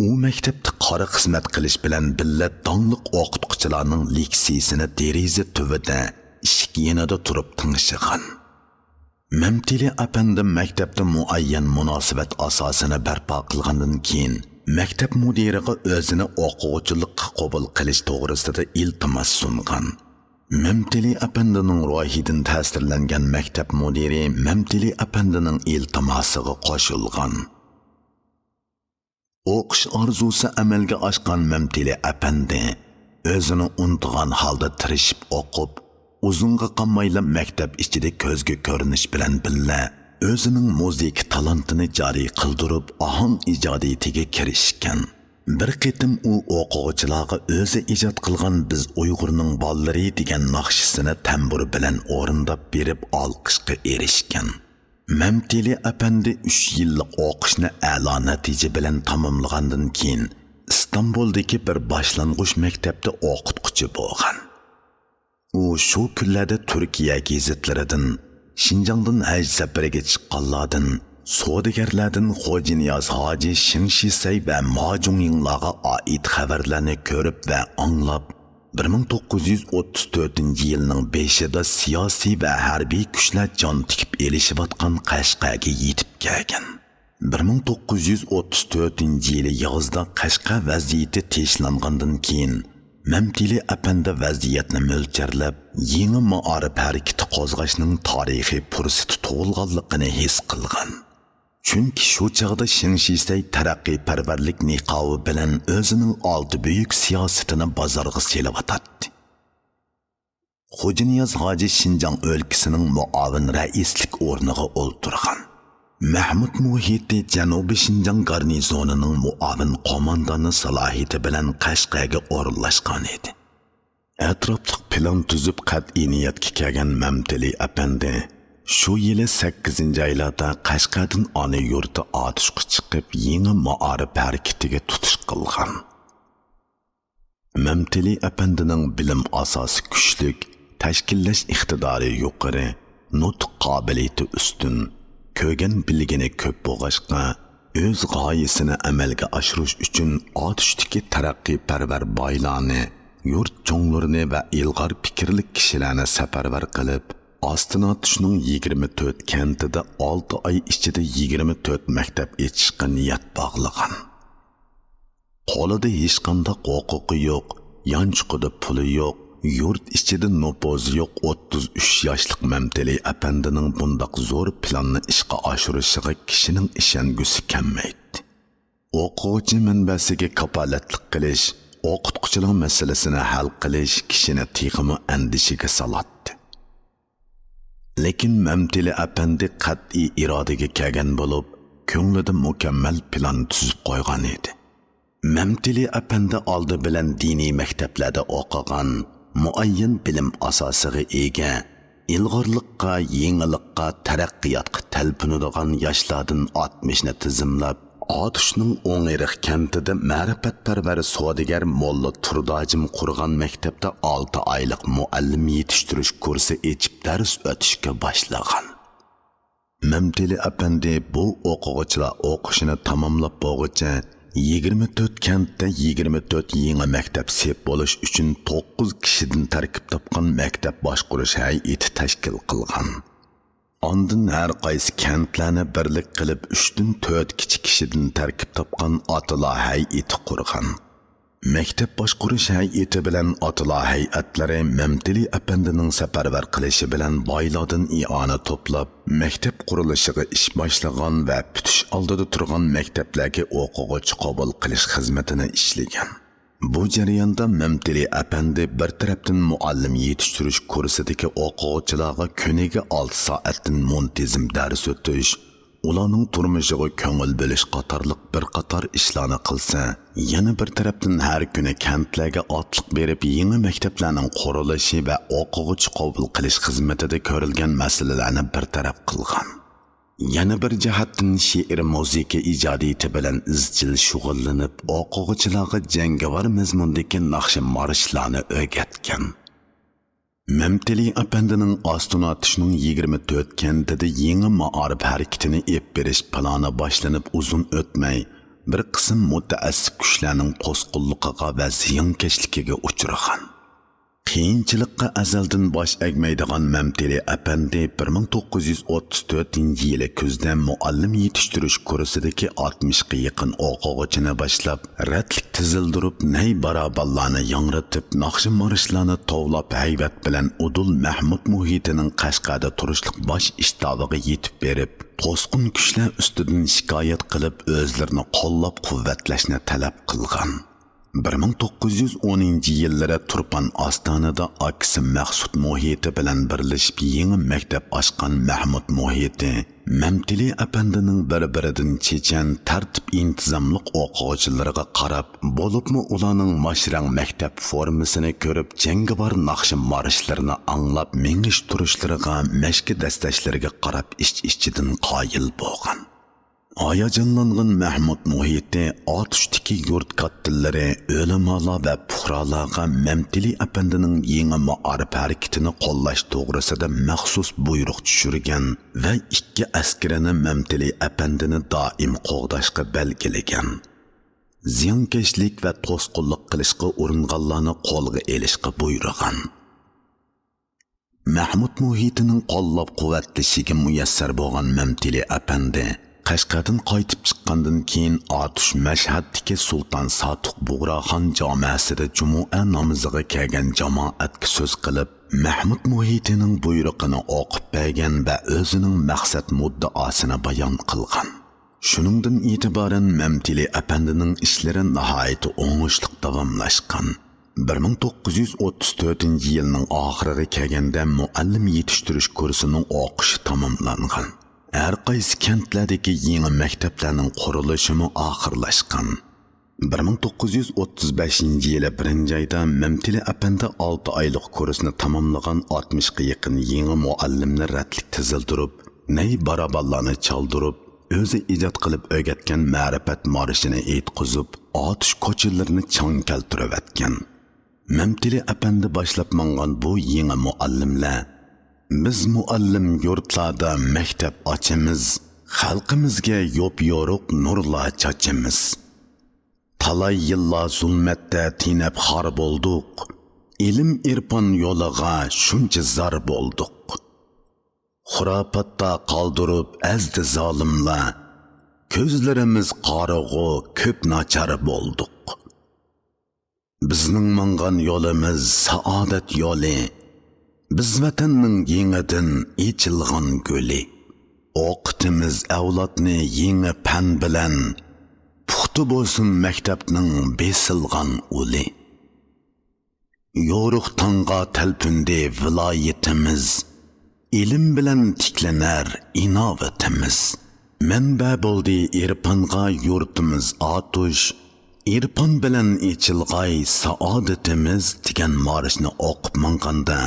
ئۇ مەكتەپتە قارا خىزمەت قىلىش بىلەن بىللە داڭلىق ئوقۇتقۇچىلارنىڭ لېكسىيىسىنى دېرىزە تۈۋىدە، ئىشىك يېنىدا تۇرۇپ تىڭشىغان. مەمتىلى ئەپەندى مەكتەپتە مۇئەييەن مۇناسىۋەت ئاساسىنى بەرپا قىلغاندىن كېيىن، مەكتەپ مۇدىرىغا ئۆزىنى ئوقۇغۇچىلىققا قوبۇل قىلىش توغرىسىدا ئىلتىماس سۇنغان. مەمتىلى ئەپەندىنىڭ روھىدىن تەسىرلەنگەن مەكتەپ مۇدىرى مەمتىلى ئەپەندىنىڭ ئىلتىماسىغا قوشۇلغان. ئوقۇش ئارزۇسى ئەمەلگە ئاشقان مەمتىلى ئەپەندى ئۆزىنى ئۇنتۇغان ھالدا تىرىشىپ ئوقۇپ، ئۇزۇنغا قالمايلا مەكتەپ ئىچىدە كۆزگە كۆرۈنۈش بىلەن بىللە، ئۆزىنىڭ مۇزىكا تالانتىنى جارى قىلدۇرۇپ، ئاھاڭ ئىجادىيىتىگە كىرىشكەن. بىر قېتىم ئۇ ئوقۇغۇچىلارغا ئۆزى ئىجاد قىلغان «بىز ئۇيغۇرنىڭ بالىلىرى» دېگەن ناخشىسىنى تەمبۇر بىلەن ئورۇنداپ بېرىپ، ئالقىشقا ئېرىشكەن. مەمتىلى ئەپەندى ئۈچ يىللىق ئوقۇشنى ئەلا نەتىجە بىلەن تاماملىغاندىن كېيىن، ئىستانبۇلدىكى بىر باشلانغۇچ مەكتەپتە ئوقۇتقۇچى بولغان. ئۇ شۇ كۈنلەردە تۈركىيە گېزىتلىرىدىن، شىنجاڭدىن ھەج سەپىرىگە چىققانلاردىن، سودىگەرلەردىن خوجانىياز ھاجى شېڭشىسەي ۋە ما جۇڭيىڭلارغا ئائىت خەۋەرلەرنى كۆرۈپ ۋە ئاڭلاپ، بىر مىڭ توققۇز يۈز ئوتتۇز تۆتىنچى يىلنىڭ بېشىدا سىياسىي ۋە ھەربىي كۈچلەر جان تىكىپ ئېلىشىۋاتقان قەشقەرگە يېتىپ كەلگەن. بىر مىڭ توققۇز يۈز ئوتتۇز تۆتىنچى يىلى يازدا قەشقەر ۋەزىيىتى تىنچلانغاندىن كېيىن، مەمتىلى ئەپەندى ۋەزىيەتنى مۆلچەرلەپ، يېڭى مائارىپ ھەرىكىتى قوزغاشنىڭ تارىخىي پۇرسىتى تۇغۇلغانلىقىنى ھېس قىلغان. چۈنكى شۇ چاغدا شېڭ شىسەي تەرەققىيپەرۋەرلىك نىقابى بىلەن ئۆزىنىڭ ئالتە بۈيۈك سىياسىتىنى بازارغا سېلىۋاتاتتى. خوجانىياز ھاجى شىنجاڭ ئۆلكىسىنىڭ مۇئاۋىن رەئىسلىك ئورنىغا ئولتۇرغان. مەھمۇد مۇھىتى جەنۇبىي شىنجاڭ گارنىزونىنىڭ مۇئاۋىن قوماندانى سالاھىيىتى بىلەن قەشقەرگە ئورۇنلاشقان ئىدى. ئەتراپلىق پىلان تۈزۈپ، قەتئىي نىيەتكە كەلگەن مەمتىلى ئەپەندى شۇ يىلى سەككىزىنچى ئايلاردا قەشقەردىن ئانا يۇرتى ئاتۇشقا چىقىپ، يېڭى مائارىپ ھەرىكىتىگە تۇتۇش قىلغان. مەمتىلى ئەپەندىنىڭ بىلىم ئاساسى كۈچلۈك، تەشكىللەش ئىقتىدارى يۇقىرى، نۇتۇق قابىلىيىتى ئۈستۈن، كۆرگەن بىلگىنى كۆپ بولغاچقا، ئۆز غايىسىنى ئەمەلگە ئاشۇرۇش ئۈچۈن ئاتۇشتىكى تەرەققىيپەرۋەر بايلارنى، يۇرت چوڭلىرىنى ۋە ئىلغار پىكىرلىك كىشىلەرنى سەپەرۋەر قىلىپ، ئاستىنا ئاتۇشنىڭ يىگىرمە تۆت كەنتىدە ئالتە ئاي ئىچىدە يىگىرمە تۆت مەكتەپ ئېچىشقا نىيەت باغلىغان. قولىدا ھېچقانداق ھوقۇقى يوق، يانچۇقىدا پۇلى يوق، يۇرت ئىچىدە نوپۇزى يوق ئوتتۇز ئۈچ ياشلىق مەمتىلى ئەپەندىنىڭ بۇنداق زور پىلاننى ئىشقا ئاشۇرۇشىغا كىشىنىڭ ئىشەنگۈسى كەلمەيتتى. ئوقۇغۇچى مەنبەسىگە كاپالەتلىك قىلىش، ئوقۇتقۇچىلار مەسىلىسىنى ھەل قىلىش كىشىنى تېخىمۇ ئەندىشىگە سالاتتى. لېكىن مەمتىلى ئەپەندى قەتئىي ئىرادىگە كەلگەن بولۇپ، كۆڭلىدە مۇكەممەل پىلان تۈزۈپ قويغان ئىدى. مەمتىلى ئەپەندى ئالدى بىلەن دىنىي مەكتەپلەردە ئوقۇغان، مۇئەييەن بىلىم ئاساسىغا ئىگە، ئىلغارلىققا، يېڭىلىققا، تەرەققىياتقا تەلپۈنىدىغان ياشلاردىن ئاتمىشنى تىزىملاپ، ئاتۇشنىڭ ئوڭئېرىق كەنتىدە مەرىپەتپەرۋەر سودىگەر موللا تۇرداجىم قۇرغان مەكتەپتە ئالتە ئايلىق مۇئەللىم يېتىشتۈرۈش كۇرسى ئېچىپ دەرس ئۆتۈشكە باشلىغان. مەمتىلى ئەپەندى بۇ ئوقۇغۇچىلار ئوقۇشىنى تاماملاپ بولغۇچە، يىگىرمە تۆت كەنتتە يىگىرمە تۆت يېڭى مەكتەپ سېپ بولۇش ئۈچۈن توققۇز كىشىدىن تەركىب تاپقان مەكتەپ باشقۇرۇش ھەيئىتى تەشكىل قىلغان. ئاندىن ھەر قايسى كەنتلەرنى بىرلىك قىلىپ، ئۈچتىن تۆت كىچىك كىشىدىن تەركىب تاپقان ئاتىلار ھەيئىتى قۇرغان. مەكتەپ باشقۇرۇش ھەيئىتى بىلەن ئاتىلار ھەيئەتلىرى مەمتىلى ئەپەندىنىڭ سەپەرۋەر قىلىشى بىلەن بايلاردىن ئىئانە توپلاپ، مەكتەپ قۇرۇلۇشىغا ئىش باشلىغان ۋە پۈتۈش ئالدىدا تۇرغان مەكتەپلەرگە ئوقۇغۇچى قوبۇل قىلىش خىزمىتىنى ئىشلىگەن. بۇ جەرياندا مەمتىلى ئەپەندى بىر تەرەپتىن مۇئەللىم يېتىشتۈرۈش كۇرسىدىكى ئوقۇغۇچىلارغا كۈنىگە ئالتە سائەتتىن مۇنتىزىم دەرس ئۆتۈش، ئۇلارنىڭ تۇرمۇشىغا كۆڭۈل بۆلۈش قاتارلىق بىر قاتار ئىشلارنى قىلسا، يەنە بىر تەرەپتىن ھەر كۈنى كەنتلەرگە ئاتلىق بېرىپ، يېڭى مەكتەپلەرنىڭ قۇرۇلۇشى ۋە ئوقۇغۇچى قوبۇل قىلىش خىزمىتىدە كۆرۈلگەن مەسىلىلەرنى بىر تەرەپ قىلغان. يەنە بىر جەھەتتىن شېئىر مۇزىكا ئىجادىيىتى بىلەن ئىزچىل شۇغۇللىنىپ، ئوقۇغۇچىلارغا جەڭگىۋار مەزمۇندىكى ناخشا مارشلارنى ئۆگەتكەن. مەمتىلى ئەپەندىنىڭ ئاستىنا ئاتۇشنىڭ يىگىرمە تۆت كەنتىدە يېڭى مائارىپ ھەرىكىتىنى ئېلىپ بېرىش پىلانى باشلىنىپ ئۇزۇن ئۆتمەي، بىر قىسىم مۇتەئەسسىپ كۈچلەرنىڭ توسقۇنلۇقىغا ۋە زىيانكەشلىكىگە ئۇچرىغان. قىيىنچىلىققا ئەزەلدىن باش ئەگمەيدىغان مەمتىلى ئەپەندى بىر مىڭ توققۇز يۈز ئوتتۇز تۆتىنچى يىلى كۈزدە مۇئەللىم يېتىشتۈرۈش كۇرسىدىكى ئاتمىشقا يېقىن ئوقۇغۇچىنى باشلاپ، رەتلىك تىزىلدۇرۇپ، نەي بارابانلارنى ياڭرىتىپ، ناخشا مارشلارنى توۋلاپ، ھەيۋەت بىلەن ئۇدۇل مەھمۇد مۇھىتىنىڭ قەشقەردە تۇرۇشلۇق باش ئىشتابىغا يېتىپ بېرىپ، توسقۇن كۈچلەر ئۈستىدىن شىكايەت قىلىپ، ئۆزلىرىنى قوللاپ-قۇۋۋەتلەشنى تەلەپ قىلغان. بىر مىڭ توققۇز يۈز ئونىنچى يىللىرى تۇرپان ئاستانىدا ئاكىسى مەخسۇت مۇھىتى بىلەن بىرلىشىپ يېڭى مەكتەپ ئاچقان مەھمۇد مۇھىتى مەمتىلى ئەپەندىنىڭ بىر-بىرىدىن چېچەن، تەرتىپ-ئىنتىزاملىق ئوقۇغۇچىلىرىغا قاراپ، بولۇپمۇ ئۇلارنىڭ ماشرەڭ مەكتەپ فورمىسىنى كۆرۈپ، جەڭگىۋار ناخشا مارشلىرىنى ئاڭلاپ، مېڭىش-تۇرۇشلىرىغا، مەشكە دەستەشلىرىگە قاراپ ئىچ-ئىچىدىن قايىل بولغان. ھاياجانلانغان مەھمۇد مۇھىتى ئاتۇشتىكى يۇرت كاتتىلىرى، ئۆلىمالار ۋە پۇقرالارغا مەمتىلى ئەپەندىنىڭ يېڭى مائارىپ ھەرىكىتىنى قوللاش توغرىسىدا مەخسۇس بۇيرۇق چۈشۈرگەن ۋە ئىككى ئەسكىرىنى مەمتىلى ئەپەندىنى دائىم قوغداشقا بەلگىلىگەن. زىيانكەشلىك ۋە توسقۇنلۇق قىلىشقا ئۇرۇنغانلارنى قولغا ئېلىشقا بۇيرۇغان. مەھمۇد مۇھىتىنىڭ قوللاپ-قۇۋۋەتلىشىگە مۇيەسسەر بولغان مەمتىلى ئەپەندى قەشقەردىن قايتىپ چىققاندىن كېيىن، ئاتۇش مەشھەدتىكى سۇلتان ساتۇق بۇغراخان جامەسىدە جۇمۇئە نامىزىغا كەلگەن جامائەتكە سۆز قىلىپ، مەھمۇد مۇھىتىنىڭ بۇيرۇقىنى ئوقۇپ بەرگەن ۋە ئۆزىنىڭ مەقسەت مۇددىئاسىنى بايان قىلغان. شۇنىڭدىن ئېتىبارەن مەمتىلى ئەپەندىنىڭ ئىشلىرى ناھايىتى ئوڭۇشلۇق داۋاملاشقان. بىر مىڭ توققۇز يۈز ئوتتۇز تۆتىنچى يىلنىڭ ئاخىرىغا كەلگەندە مۇئەللىم يېتىشتۈرۈش كۇرسىنىڭ ئوقۇشى تاماملانغان. ھەر قايسى كەنتلەردىكى يېڭى مەكتەپلەرنىڭ قۇرۇلۇشىمۇ ئاخىرلاشقان. بىر مىڭ توققۇز يۈز ئوتتۇز بەشىنچى يىلى بىرىنچى ئايدا مەمتىلى ئەپەندى ئالتە ئايلىق كۇرسنى تاماملىغان ئاتمىشقا يېقىن يېڭى مۇئەللىمنى رەتلىك تىزىلدۇرۇپ، نەي بارابانلارنى چالدۇرۇپ، ئۆزى ئىجاد قىلىپ ئۆگەتكەن مەرىپەت مارشىنى ئېيتقۇزۇپ، ئاتۇش كوچىلىرىنى چاڭ كەلتۈرۈۋەتكەن. مەمتىلى ئەپەندى باشلاپ ماڭغان بۇ يېڭى مۇئەللىملەر، بىز مۇئەللىم يۇرتلاردا مەكتەپ ئاچىمىز، خەلقىمىزگە يوپيورۇق نۇرلار چاچىمىز. تالاي يىللار زۇلمەتتە تېنەپ خار بولدۇق، ئىلىم ئېرپان يولىغا شۇنچە زار بولدۇق. خۇراپاتتا قالدۇرۇپ ئەزدى زالىملار، كۆزلىرىمىز قارىغۇ كۆپ ناچار بولدۇق. بىزنىڭ ماڭغان يولىمىز سائادەت يولى، بىز ۋەتەننىڭ يېڭىدىن ئېچىلغان گۈلى. ئوقۇتىمىز ئەۋلادنى يېڭى پەن بىلەن، پۇختا بولسۇن مەكتەپنىڭ بېسىلغان ئۇلى. يورۇق تاڭغا تەلپۈندى ۋىلايىتىمىز، ئىلىم بىلەن تىكلىنەر ئىناۋىتىمىز. مەنبە بولدى ئېرپانغا يۇرتىمىز ئاتۇش، ئېرپان بىلەن ئېچىلغاي سائادىتىمىز دېگەن مارشنى ئوقۇپ ماڭغاندا،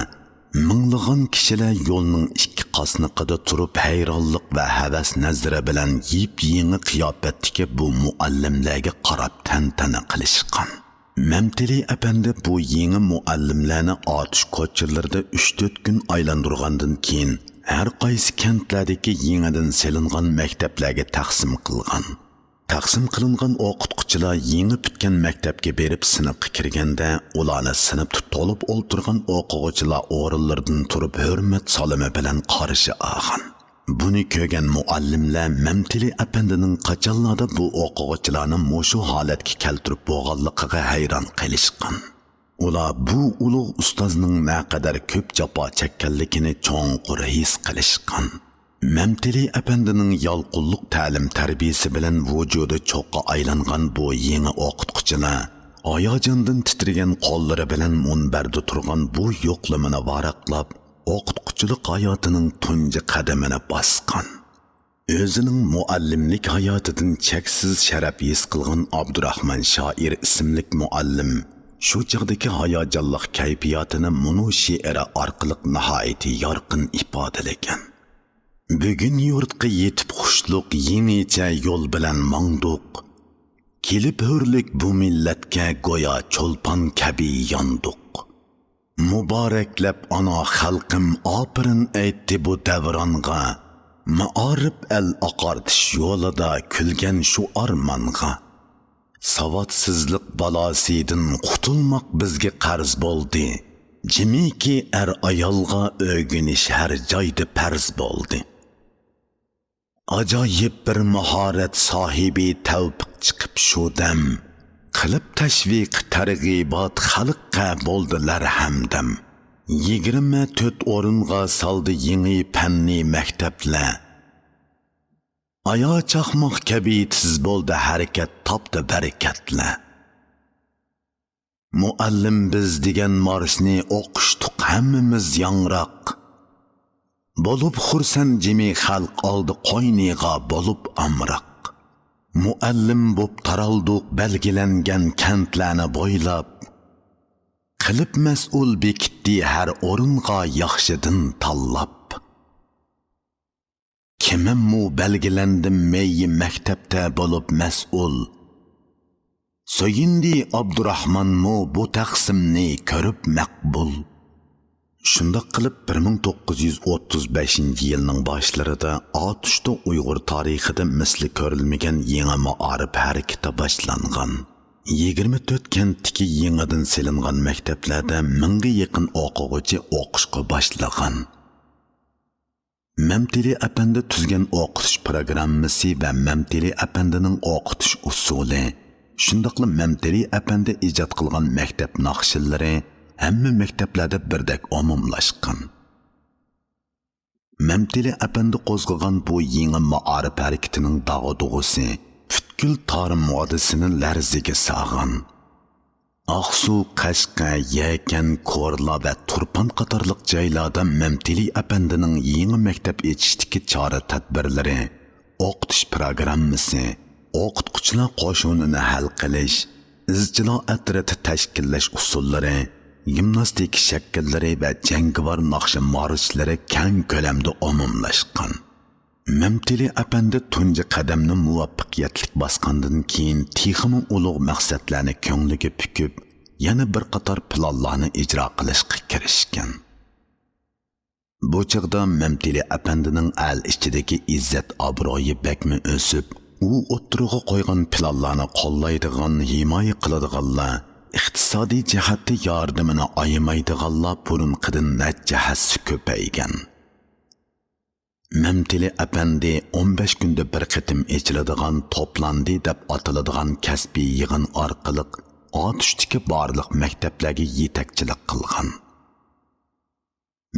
مىڭلىغان كىشىلەر يولنىڭ ئىككى قاسنىقىدا تۇرۇپ، ھەيرانلىق ۋە ھەۋەس نەزىرى بىلەن يېپيېڭى قىياپەتتىكى بۇ مۇئەللىملەرگە قاراپ تەنتەنە قىلىشقان. مەمتىلى ئەپەندى بۇ يېڭى مۇئەللىملەرنى ئاتۇش كوچىلىرىدا ئۈچ تۆت كۈن ئايلاندۇرغاندىن كېيىن، ھەر قايسى كەنتلەردىكى يېڭىدىن سېلىنغان مەكتەپلەرگە تەقسىم قىلغان. تەقسىم قىلىنغان ئوقۇتقۇچىلار يېڭى پۈتكەن مەكتەپكە بېرىپ سىنىپقا كىرگەندە، ئۇلارنى سىنىپتا تولۇپ ئولتۇرغان ئوقۇغۇچىلار ئورۇنلىرىدىن تۇرۇپ ھۆرمەت سالىمى بىلەن قارشى ئالغان. بۇنى كۆرگەن مۇئەللىملەر مەمتىلى ئەپەندىنىڭ قاچانلاردا بۇ ئوقۇغۇچىلارنى مۇشۇ ھالەتكە كەلتۈرۈپ بولغانلىقىغا ھەيران قېلىشقان. ئۇلار بۇ ئۇلۇغ ئۇستازنىڭ نەقەدەر كۆپ جاپا چەككەنلىكىنى چوڭقۇر ھېس قىلىشقان. مەمتىلى ئەپەندىنىڭ يالقۇنلۇق تەلىم-تەربىيىسى بىلەن ۋۇجۇدى چوققا ئايلانغان بۇ يېڭى ئوقۇتقۇچىلار ھاياجاندىن تىترىگەن قوللىرى بىلەن مۇنبەردە تۇرغان بۇ يوقلىمىنى ۋاراقلاپ، ئوقۇتقۇچىلىق ھاياتىنىڭ تۇنجى قەدىمىنى باسقان. ئۆزىنىڭ مۇئەللىملىك ھاياتىدىن چەكسىز شەرەپ ھېس قىلغان ئابدۇراخمان شائىر ئىسىملىك مۇئەللىم شۇ چاغدىكى ھاياجانلىق كەيپىياتىنى مۇنۇ شېئىرى ئارقىلىق ناھايىتى يارقىن ئىپادىلىگەن. بۈگۈن يۇرتقا يېتىپ خۇشلۇق يېڭىچە يول بىلەن ماڭدۇق. كېلىپ ھۆرلۈك بۇ مىللەتكە گويا چولپان كەبى ياندۇق. مۇبارەكلەپ ئانا خەلقىم ئاپىرىن ئېيتتى بۇ دەۋرانغا، مائارىپ ئەل ئاقارتىش يولىدا كۈلگەن شۇ ئارمانغا. ساۋاتسىزلىق بالاسىدىن قۇتۇلماق بىزگە قەرز بولدى، جىمىكى ئەر-ئايالغا ئۆگىنىش ھەر جايدا پەرز بولدى. ئاجايىپ بىر ماھارەت ساھىبى تەۋپىق چىقىپ شۇ دەم، قىلىپ تەشۋىق تەرغىبات خەلققە بولدىلەر ھەمدەم. يىگىرمە تۆت ئورۇنغا سالدى يېڭى پەننى مەكتەپلەر. ئايا چاقماق كەبى تېز بولدى ھەرىكەت تاپتى بەرىكەتلەر. مۇئەللىم بىز دېگەن مارشنى ئوقۇشتۇق ھەممىمىز ياڭراق. بولۇپ خۇرسەن جىمى خەلق ئالدى قوينىغا بولۇپ ئامراق. مۇئەللىم بوپ تارالدۇق بەلگىلەنگەن كەنتلەرنى بويلاپ. قىلىپ مەسئۇل بېكىتتى ھەر ئورۇنغا ياخشىدىن تاللاپ. كىمەممۇ بەلگىلەندىم مېيى مەكتەپتە بولۇپ مەسئۇل. سۆيۈندى ئابدۇراخمانمۇ بۇ تەقسىمنى كۆرۈپ مەقبۇل. شۇنداق قىلىپ، بىر مىڭ توققۇز يۈز ئوتتۇز بەشىنچى يىلنىڭ باشلىرىدا ئاتۇشتا ئۇيغۇر تارىخىدا مىسلى كۆرۈلمىگەن يېڭى مائارىپ ھەرىكىتى باشلانغان. يىگىرمە تۆت كەنتتىكى يېڭىدىن سېلىنغان مەكتەپلەردە مىڭغا يېقىن ئوقۇغۇچى ئوقۇشقا باشلىغان. مەمتىلى ئەپەندى تۈزگەن ئوقۇتۇش پىروگراممىسى ۋە مەمتىلى ئەپەندىنىڭ ئوقۇتۇش ئۇسۇلى، شۇنداقلا مەمتىلى ئەپەندى ئىجاد قىلغان مەكتەپ ناخشىلىرى ھەممە مەكتەپلەردە بىردەك ئومۇملاشقان. مەمتىلى ئەپەندى قوزغىغان بۇ يېڭى مائارىپ ھەرىكىتىنىڭ داغدۇغىسى پۈتكۈل تارىم ۋادىسىنى لەرزىگە سالغان. ئاقسۇ، قەشقەر، يەكەن، كورلا ۋە تۇرپان قاتارلىق جايلاردا مەمتىلى ئەپەندىنىڭ يېڭى مەكتەپ ئېچىشتىكى چارە-تەدبىرلىرى، ئوقۇتۇش پىروگراممىسى، ئوقۇتقۇچىلار قوشۇنىنى ھەل قىلىش، ئىزچىلار ئەترىتى تەشكىللەش ئۇسۇللىرى، گىمناستىكا شەكىللىرى ۋە جەڭگىۋار ناخشا مارشلىرى كەڭ كۆلەمدە ئومۇملاشقان. مەمتىلى ئەپەندى تۇنجى قەدەمنى مۇۋەپپەقىيەتلىك باسقاندىن كېيىن، تېخىمۇ ئۇلۇغ مەقسەتلەرنى كۆڭلىگە پۈكۈپ، يەنە بىر قاتار پىلانلارنى ئىجرا قىلىشقا كىرىشكەن. بۇ چاغدا مەمتىلى ئەپەندىنىڭ ئەل ئىچىدىكى ئىززەت-ئابرۇيى بەكمۇ ئۆسۈپ، ئۇ ئوتتۇرىغا قويغان پىلانلارنى قوللايدىغان، ھىمايە قىلىدىغانلار، ئىقتىسادىي جەھەتتە ياردىمىنى ئايىمايدىغانلار بۇرۇنقىدىن نەچچە ھەسسە كۆپەيگەن. مەمتىلى ئەپەندى ئون بەش كۈندە بىر قېتىم ئېچىلىدىغان توپلاندى دەپ ئاتىلىدىغان كەسپىي يىغىن ئارقىلىق ئاتۇشتىكى بارلىق مەكتەپلەرگە يېتەكچىلىك قىلغان.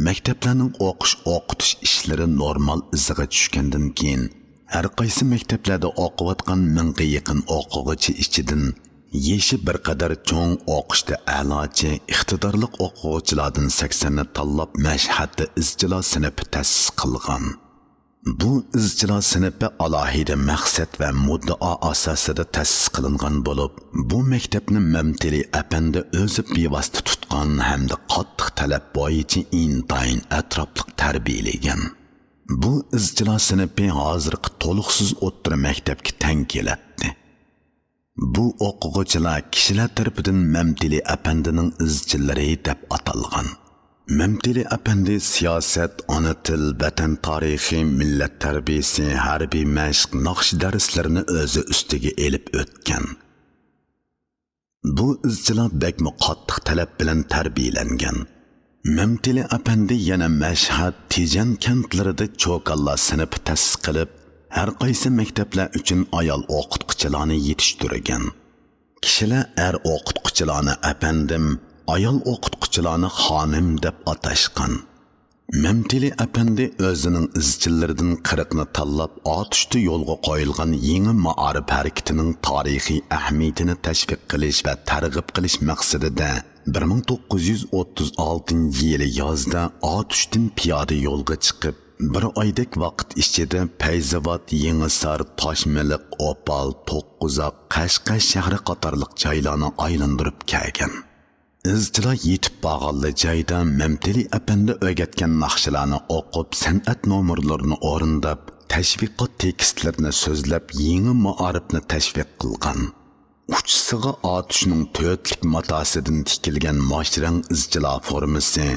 مەكتەپلەرنىڭ ئوقۇش-ئوقۇتۇش ئىشلىرى نورمال ئىزىغا چۈشكەندىن كېيىن، ھەرقايسى مەكتەپلەردە ئوقۇۋاتقان مىڭغا يېقىن ئوقۇغۇچى ئىچىدىن يېشى بىر قەدەر چوڭ، ئوقۇشتا ئەلاچى، ئىقتىدارلىق ئوقۇغۇچىلاردىن سەكسەننى تاللاپ، مەشھەتتە ئىزچىلار سىنىپى تەسىس قىلغان. بۇ ئىزچىلار سىنىپى ئالاھىدە مەقسەت ۋە مۇددىئا ئاساسىدا تەسىس قىلىنغان بولۇپ، بۇ مەكتەپنى مەمتىلى ئەپەندى ئۆزى بىۋاسىتە تۇتقان ھەمدە قاتتىق تەلەپ بويىچە ئىنتايىن ئەتراپلىق تەربىيەلىگەن. بۇ ئىزچىلار سىنىپى ھازىرقى تولۇقسىز ئوتتۇرا مەكتەپكە تەڭ كېلەتتى. بۇ ئوقۇغۇچىلار كىشىلەر تەرىپىدىن مەمتىلى ئەپەندىنىڭ ئىزچىللىرى دەپ ئاتالغان. مەمتىلى ئەپەندى سىياسەت، ئانا تىل، ۋەتەن تارىخى، مىللەت تەربىيىسى، ھەربىي مەشىق، ناخشا دەرسلىرىنى ئۆزى ئۈستىگە ئېلىپ ئۆتكەن. بۇ ئىزچىلار بەكمۇ قاتتىق تەلەپ بىلەن تەربىيەلەنگەن. مەمتىلى ئەپەندى يەنە مەشھەد، تېجەن كەنتلىرىدە چوكانلار سىنىپى تەسىس قىلىپ، ھەرقايسى مەكتەپلەر ئۈچۈن ئايال ئوقۇتقۇچىلارنى يېتىشتۈرگەن. كىشىلەر ئەر ئوقۇتقۇچىلارنى ئەپەندىم، ئايال ئوقۇتقۇچىلارنى خانىم دەپ ئاتاشقان. مەمتىلى ئەپەندى ئۆزىنىڭ ئىزچىللىرىدىن قىرىقنى تاللاپ، ئاتۇشتا يولغا قويۇلغان يېڭى مائارىپ ھەرىكىتىنىڭ تارىخىي ئەھمىيىتىنى تەشۋىق قىلىش ۋە تەرغىب قىلىش مەقسىتىدە، بىر مىڭ توققۇز يۈز ئوتتۇز ئالتىنچى يىلى يازدا ئاتۇشتىن پىيادە يولغا چىقىپ، بىر ئايدەك ۋاقىت ئىچىدە پەيزاۋات، يېڭىسار، تاشمىلىق، ئوپال، توققۇزاق، قەشقەر شەھىرى قاتارلىق جايلارنى ئايلاندۇرۇپ كەلگەن. ئىزچىلار يېتىپ بارغانلا جايدا مەمتىلى ئەپەندى ئۆگەتكەن ناخشىلارنى ئوقۇپ، سەنئەت نومۇرلىرىنى ئورۇنداپ، تەشۋىقات تېكىستلىرىنى سۆزلەپ، يېڭى مائارىپنى تەشۋىق قىلغان. ئۇچىسىغا ئاتۇشنىڭ تۆتلۈك ماتاسىدىن تىكىلگەن ماشرەڭ ئىزچىلار فورمىسى،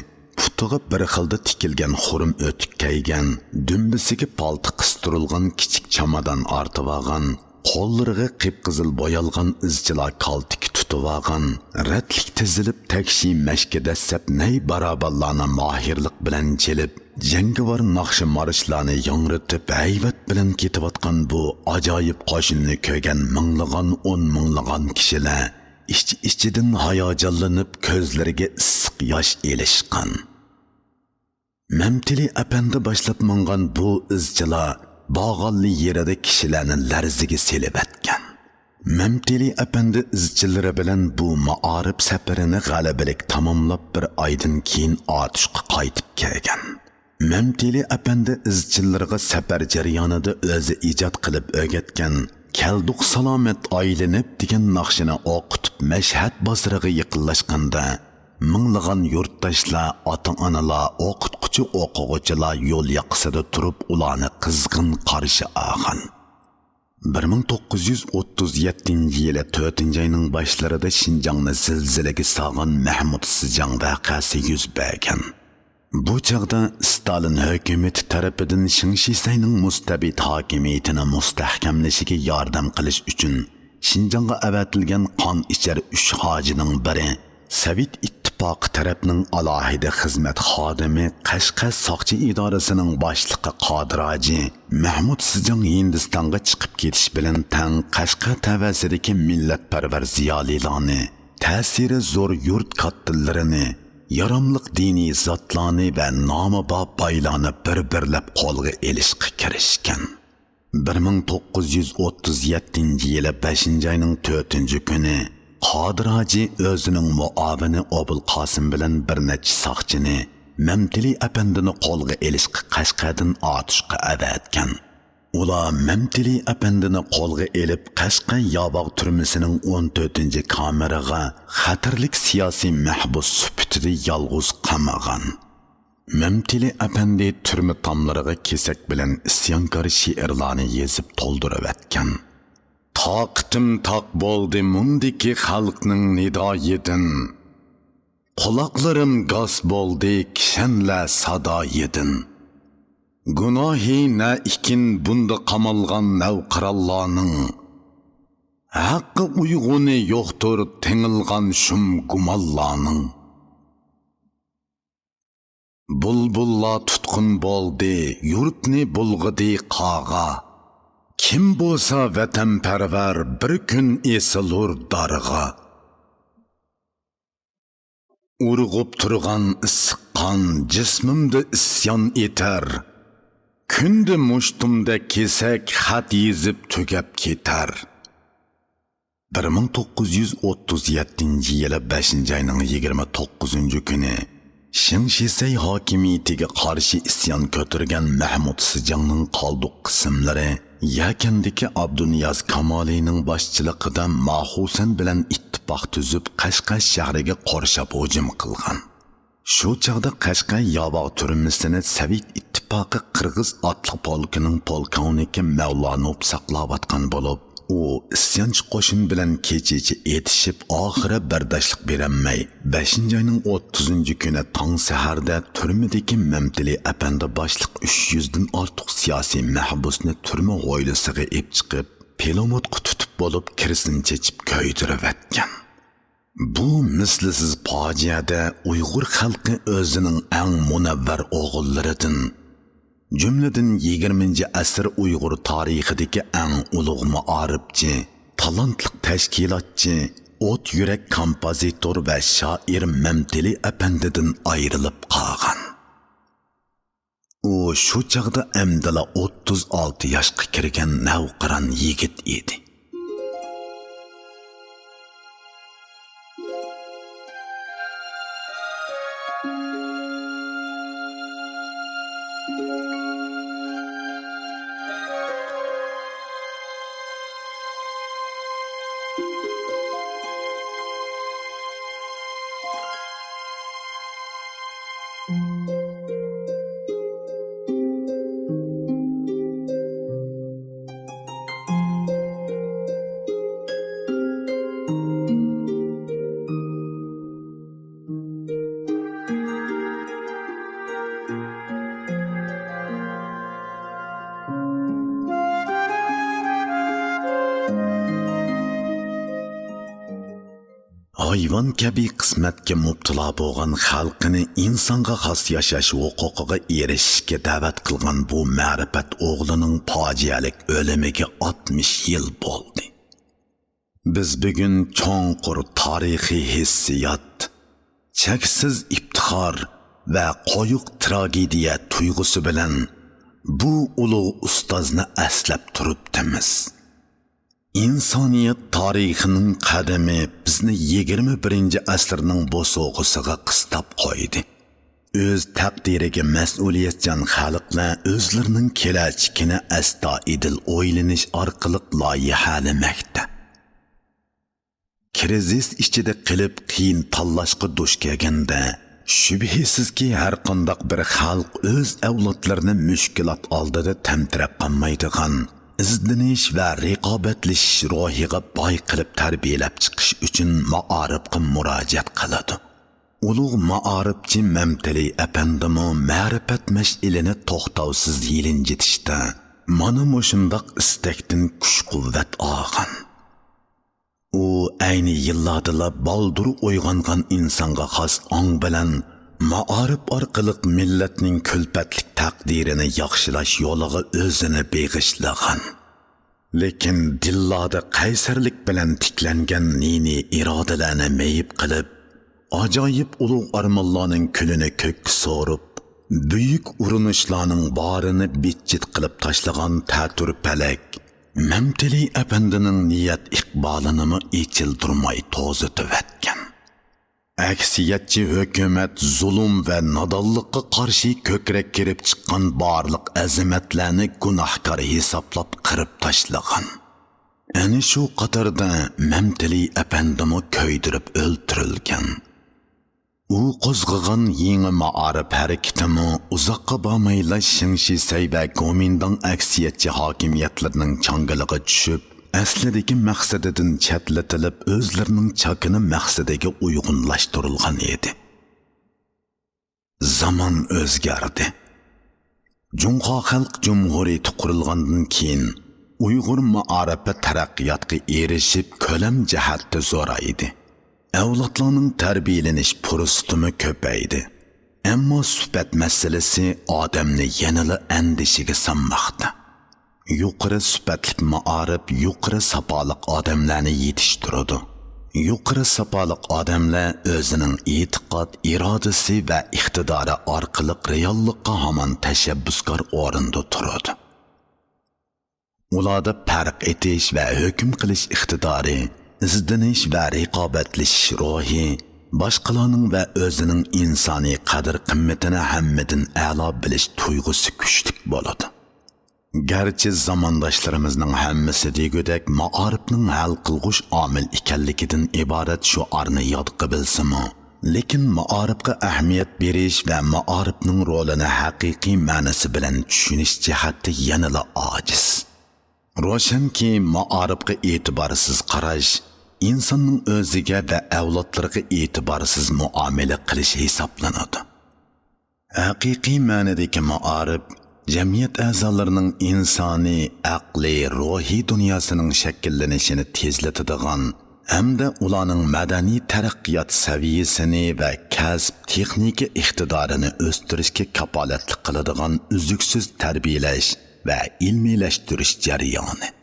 پۇتىغا بىر خىلدا تىكىلگەن خۇرۇم ئۆتۈك كىيگەن، دۈمبىسىگە پالتا قىستۇرۇلغان كىچىك چامادان ئارتىۋالغان، قوللىرىغا قىپقىزىل بويالغان ئىزچىلار كالتىكى تۇتۇۋالغان، رەتلىك تىزىلىپ تەكشى مەشكە دەسسەپ نەي بارابانلارنى ماھىرلىق بىلەن چېلىپ، جەڭگىۋار ناخشا مارشلارنى ياڭرىتىپ ھەيۋەت بىلەن كېتىۋاتقان بۇ ئاجايىپ قوشۇننى كۆرگەن مىڭلىغان، ئون مىڭلىغان كىشىلەر ئىچ-ئىچىدىن ھاياجانلىنىپ كۆزلىرىگە ئىسسىق ياش ئېلىشقان. مەمتىلى ئەپەندى باشلاپ ماڭغان بۇ ئىزچىلار بارغانلا يېرىدە كىشىلەرنى لەرزىگە سېلىۋەتكەن. مەمتىلى ئەپەندى ئىزچىللىرى بىلەن بۇ مائارىپ سەپىرىنى غەلىبىلىك تاماملاپ، بىر ئايدىن كېيىن ئاتۇشقا قايتىپ كەلگەن. مەمتىلى ئەپەندى ئىزچىللىرىغا سەپەر جەريانىدا ئۆزى ئىجاد قىلىپ ئۆگەتكەن كەلدۇق سالامەت ئايلىنىپ دېگەن ناخشىنى ئوقۇتۇپ، مەشھەد بازىرىغا يېقىنلاشقاندا، مىڭلىغان يۇرتداشلار، ئاتا-ئانىلار، ئوقۇتقۇچى-ئوقۇغۇچىلار يول ياقىسىدا تۇرۇپ، ئۇلارنى قىزغىن قارشى ئالغان. بىر مىڭ توققۇز يۈز ئوتتۇز يەتتىنچى يىلى تۆتىنچى ئاينىڭ باشلىرىدا شىنجاڭنى زىلزىلىگە سالغان مەھمۇد سىجاڭ ۋەقەسى يۈز بەرگەن. بۇ چاغدا ستالىن ھۆكۈمىتى تەرىپىدىن شېڭ شىسەينىڭ مۇستەبىت ھاكىمىيىتىنى مۇستەھكەملىشىگە ياردەم قىلىش ئۈچۈن شىنجاڭغا ئەۋەتىلگەن قان ئىچەر ئۈچ ھاجىنىڭ بىرى، سوۋېت ئىتتىپاقى تەرەپنىڭ ئالاھىدە خىزمەت خادىمى، قەشقەر ساقچى ئىدارىسىنىڭ باشلىقى قادىر ھاجى مەھمۇد سىجاڭ ھىندىستانغا چىقىپ كېتىش بىلەن تەڭ، قەشقەر تەۋەسىدىكى مىللەتپەرۋەر زىيالىيلارنى، تەسىرى زور يۇرت كاتتىلىرىنى، ياراملىق دىنىي زاتلارنى ۋە نامى بار بايلارنى بىر-بىرلەپ قولغا ئېلىشقا كىرىشكەن. بىر مىڭ توققۇز يۈز ئوتتۇز يەتتىنچى يىلى بەشىنچى ئاينىڭ تۆتىنچى كۈنى قادىر ھاجى ئۆزىنىڭ مۇئاۋىنى ئوبۇلقاسىم بىلەن بىر نەچچە ساقچىنى مەمتىلى ئەپەندىنى قولغا ئېلىشقا قەشقەردىن ئاتۇشقا ئەۋەتكەن. ئۇلار مەمتىلى ئەپەندىنى قولغا ئېلىپ، قەشقەر ياۋاغ تۈرمىسىنىڭ ئون تۆتىنچى كامېرىغا خەتەرلىك سىياسىي مەھبۇس سۈپىتىدە يالغۇز قامىغان. مەمتىلى ئەپەندى تۈرمە تاملىرىغا كېسەك بىلەن ئىسيانكار شېئىرلارنى يېزىپ تولدۇرۇۋەتكەن. تاقىتىم تاق بولدى مۇندىكى خەلقنىڭ نىدايىدىن. قۇلاقلىرىم گاس بولدى كىشەنلەر سادايىدىن. گۇناھى نە ئىكىن بۇندا قامالغان نەۋقىرانلارنىڭ؟ ھەققى ئۇيغۇنى يوقتۇر تېڭىلغان شۇم گۇمانلارنىڭ. بۇلبۇللار تۇتقۇن بولدى، يۇرتنى بۇلغىدى قاغا. كىم بولسا ۋەتەنپەرۋەر، بىر كۈن ئېسىلۇر دارغا. ئۇرغۇپ تۇرغان ئىسسىق قان جىسمىمدا ئىسيان ئېتەر. كۈندە مۇشتۇمدەك كېسەك خەت يېزىپ تۈگەپ كېتەر. بىر مىڭ توققۇز يۈز ئوتتۇز يەتتىنچى يىلى بەشىنچى ئاينىڭ يىگىرمە توققۇزىنچى كۈنى شېڭ شىسەي ھاكىمىيىتىگە قارشى ئىسيان كۆتۈرگەن مەھمۇد سىجاڭنىڭ قالدۇق قىسىملىرى يەكەندىكى ئابدۇنىياز كامالىنىڭ باشچىلىقىدا ماخۇسەن بىلەن ئىتتىپاق تۈزۈپ، قەشقەر شەھىرىگە قورشاپ ھۇجۇم قىلغان. شۇ چاغدا قەشقەر ياۋاغ تۈرمىسىنى سوۋېت ئىتتىپاقى قىرغىز ئاتلىق پولكىنىڭ پولكوۋنىكى مەۋلانوف ساقلاۋاتقان بولۇپ، ئۇ ئىسيانچى قوشۇن بىلەن كېچىچە ئېتىشىپ، ئاخىرى بەرداشلىق بېرەلمەي، بەشىنچى ئاينىڭ ئوتتۇزىنچى كۈنى تاڭ سەھەردە تۈرمىدىكى مەمتىلى ئەپەندى باشلىق ئۈچ يۈزدىن ئارتۇق سىياسىي مەھبۇسنى تۈرمە ھويلىسىغا ئېلىپ چىقىپ، پىلىموتقا تۇتۇپ بولۇپ، كىرسىنى چېچىپ كۆيدۈرۈۋەتكەن. بۇ مىسلىسىز پاجىئەدە ئۇيغۇر خەلقى ئۆزىنىڭ ئەڭ مۇنەۋۋەر ئوغۇللىرىدىن، جۈملىدىن يىگىرمىنچى ئەسىر ئۇيغۇر تارىخىدىكى ئەڭ ئۇلۇغ مائارىپچى، تالانتلىق تەشكىلاتچى، ئوت يۈرەك كومپوزىتور ۋە شائىر مەمتىلى ئەپەندىدىن ئايرىلىپ قالغان. ئۇ شۇ چاغدا ئەمدىلا ئوتتۇز ئالتە ياشقا كىرگەن نەۋقىران يىگىت ئىدى. ھايۋان كەبى قىسمەتكە مۇپتىلا بولغان خەلقىنى ئىنسانغا خاس ياشاش ھوقۇقىغا ئېرىشىشكە دەۋەت قىلغان بۇ مەرىپەت ئوغلىنىڭ پاجىئەلىك ئۆلۈمىگە ئاتمىش يىل بولدى. بىز بۈگۈن چوڭقۇر تارىخىي ھېسسىيات، چەكسىز ئىپتىخار ۋە قويۇق تراگېدىيە تۇيغۇسى بىلەن بۇ ئۇلۇغ ئۇستازنى ئەسلەپ تۇرۇپتىمىز. ئىنسانىيەت تارىخىنىڭ قەدىمى بىزنى يىگىرمە بىرىنچى ئەسىرنىڭ بوسۇغىسىغا قىستاپ قويدى. ئۆز تەقدىرىگە مەسئۇلىيەتچان خەلقلەر ئۆزلىرىنىڭ كېلەچىكىنى ئەستايىدىل ئويلىنىش ئارقىلىق لايىھەلىمەكتە. كىرىزىس ئىچىدە قېلىپ قىيىن تاللاشقا دۇچ كەلگەندە، شۈبھىسىزكى، ھەرقانداق بىر خەلق ئۆز ئەۋلادلىرىنى مۈشكۈلات ئالدىدا تەمتىرەپ قالمايدىغان، ئىزدىنىش ۋە رىقابەتلىشىش روھىغا باي قىلىپ تەربىيەلەپ چىقىش ئۈچۈن مائارىپقا مۇراجىئەت قىلىدۇ. ئۇلۇغ مائارىپچى مەمتىلى ئەپەندىمۇ مەرىپەت مەشئىلىنى توختاۋسىز يېلىنجىتىشتا مانا مۇشۇنداق ئىستەكتىن كۈچ-قۇۋۋەت ئالغان. ئۇ ئەينى يىللاردىلا بالدۇر ئويغانغان ئىنسانغا خاس ئاڭ بىلەن مائارىپ ئارقىلىق مىللەتنىڭ كۈلپەتلىك تەقدىرىنى ياخشىلاش يولىغا ئۆزىنى بېغىشلىغان. لېكىن دىللاردا قەيسەرلىك بىلەن تىكلەنگەن نى-نى ئىرادىلەرنى مېيىپ قىلىپ، ئاجايىپ ئۇلۇغ ئارمانلارنىڭ كۈلىنى كۆككە سورۇپ، بۈيۈك ئۇرۇنۇشلارنىڭ بارىنى بىت-چىت قىلىپ تاشلىغان تەتۈر پەلەك مەمتىلى ئەپەندىنىڭ نىيەت ئىقبالىنىمۇ ئېچىلدۇرماي توزۇتۇۋەتكەن. ئەكسىيەتچى ھۆكۈمەت زۇلۇم ۋە نادانلىققا قارشى كۆكرەك كېرىپ چىققان بارلىق ئەزىمەتلەرنى گۇناھكار ھېسابلاپ قىرىپ تاشلىغان. ئەنە شۇ قاتاردا مەمتىلى ئەپەندىمۇ كۆيدۈرۈپ ئۆلتۈرۈلگەن. ئۇ قوزغىغان يېڭى مائارىپ ھەرىكىتىمۇ ئۇزاققا بارمايلا شېڭ شىسەي ۋە گومىنداڭ ئەكسىيەتچى ھاكىمىيەتلىرىنىڭ چاڭگىلىغا چۈشۈپ، ئەسلىدىكى مەقسىتىدىن چەتلىتىلىپ، ئۆزلىرىنىڭ چاكىنا مەقسىتىگە ئۇيغۇنلاشتۇرۇلغان ئىدى. زامان ئۆزگەردى. جۇڭخۇا خەلق جۇمھۇرىيىتى قۇرۇلغاندىن كېيىن، ئۇيغۇر مائارىپى تەرەققىياتقا ئېرىشىپ، كۆلەم جەھەتتە زورايدى. ئەۋلادلارنىڭ تەربىيەلىنىش پۇرسىتىمۇ كۆپەيدى. ئەمما سۈپەت مەسىلىسى ئادەمنى يەنىلا ئەندىشىگە سالماقتا. يۇقىرى سۈپەتلىك مائارىپ يۇقىرى ساپالىق ئادەملەرنى يېتىشتۈرىدۇ. يۇقىرى ساپالىق ئادەملەر ئۆزىنىڭ ئېتىقاد، ئىرادىسى ۋە ئىقتىدارى ئارقىلىق رېئاللىققا ھامان تەشەببۇسكار ئورۇندا تۇرىدۇ. ئۇلاردا پەرق ئېتىش ۋە ھۆكۈم قىلىش ئىقتىدارى، ئىزدىنىش ۋە رىقابەتلىشىش روھى، باشقىلارنىڭ ۋە ئۆزىنىڭ ئىنسانىي قەدىر-قىممىتىنى ھەممىدىن ئەلا بىلىش تۇيغۇسى كۈچلۈك بولىدۇ. گەرچە زامانداشلىرىمىزنىڭ ھەممىسى دېگۈدەك مائارىپنىڭ ھەل قىلغۇچ ئامىل ئىكەنلىكىدىن ئىبارەت شوئارنى يادقا بىلسىمۇ، لېكىن مائارىپقا ئەھمىيەت بېرىش ۋە مائارىپنىڭ رولىنى ھەقىقىي مەنىسى بىلەن چۈشىنىش جەھەتتە يەنىلا ئاجىز. روشەنكى، مائارىپقا ئېتىبارسىز قاراش ئىنساننىڭ ئۆزىگە ۋە ئەۋلادلىرىغا ئېتىبارسىز مۇئامىلە قىلىش ھېسابلىنىدۇ. ھەقىقىي مەنىدىكى مائارىپ جەمئىيەت ئەزالىرىنىڭ ئىنسانىي، ئەقلىي، روھىي دۇنياسىنىڭ شەكىللىنىشىنى تېزلىتىدىغان ھەمدە ئۇلارنىڭ مەدەنىي تەرەققىيات سەۋىيەسىنى ۋە كەسىپ تېخنىكا ئىقتىدارىنى ئۆستۈرۈشكە كاپالەتلىك قىلىدىغان ئۈزلۈكسىز تەربىيەلەش ۋە ئىلمىيلەشتۈرۈش جەريانى.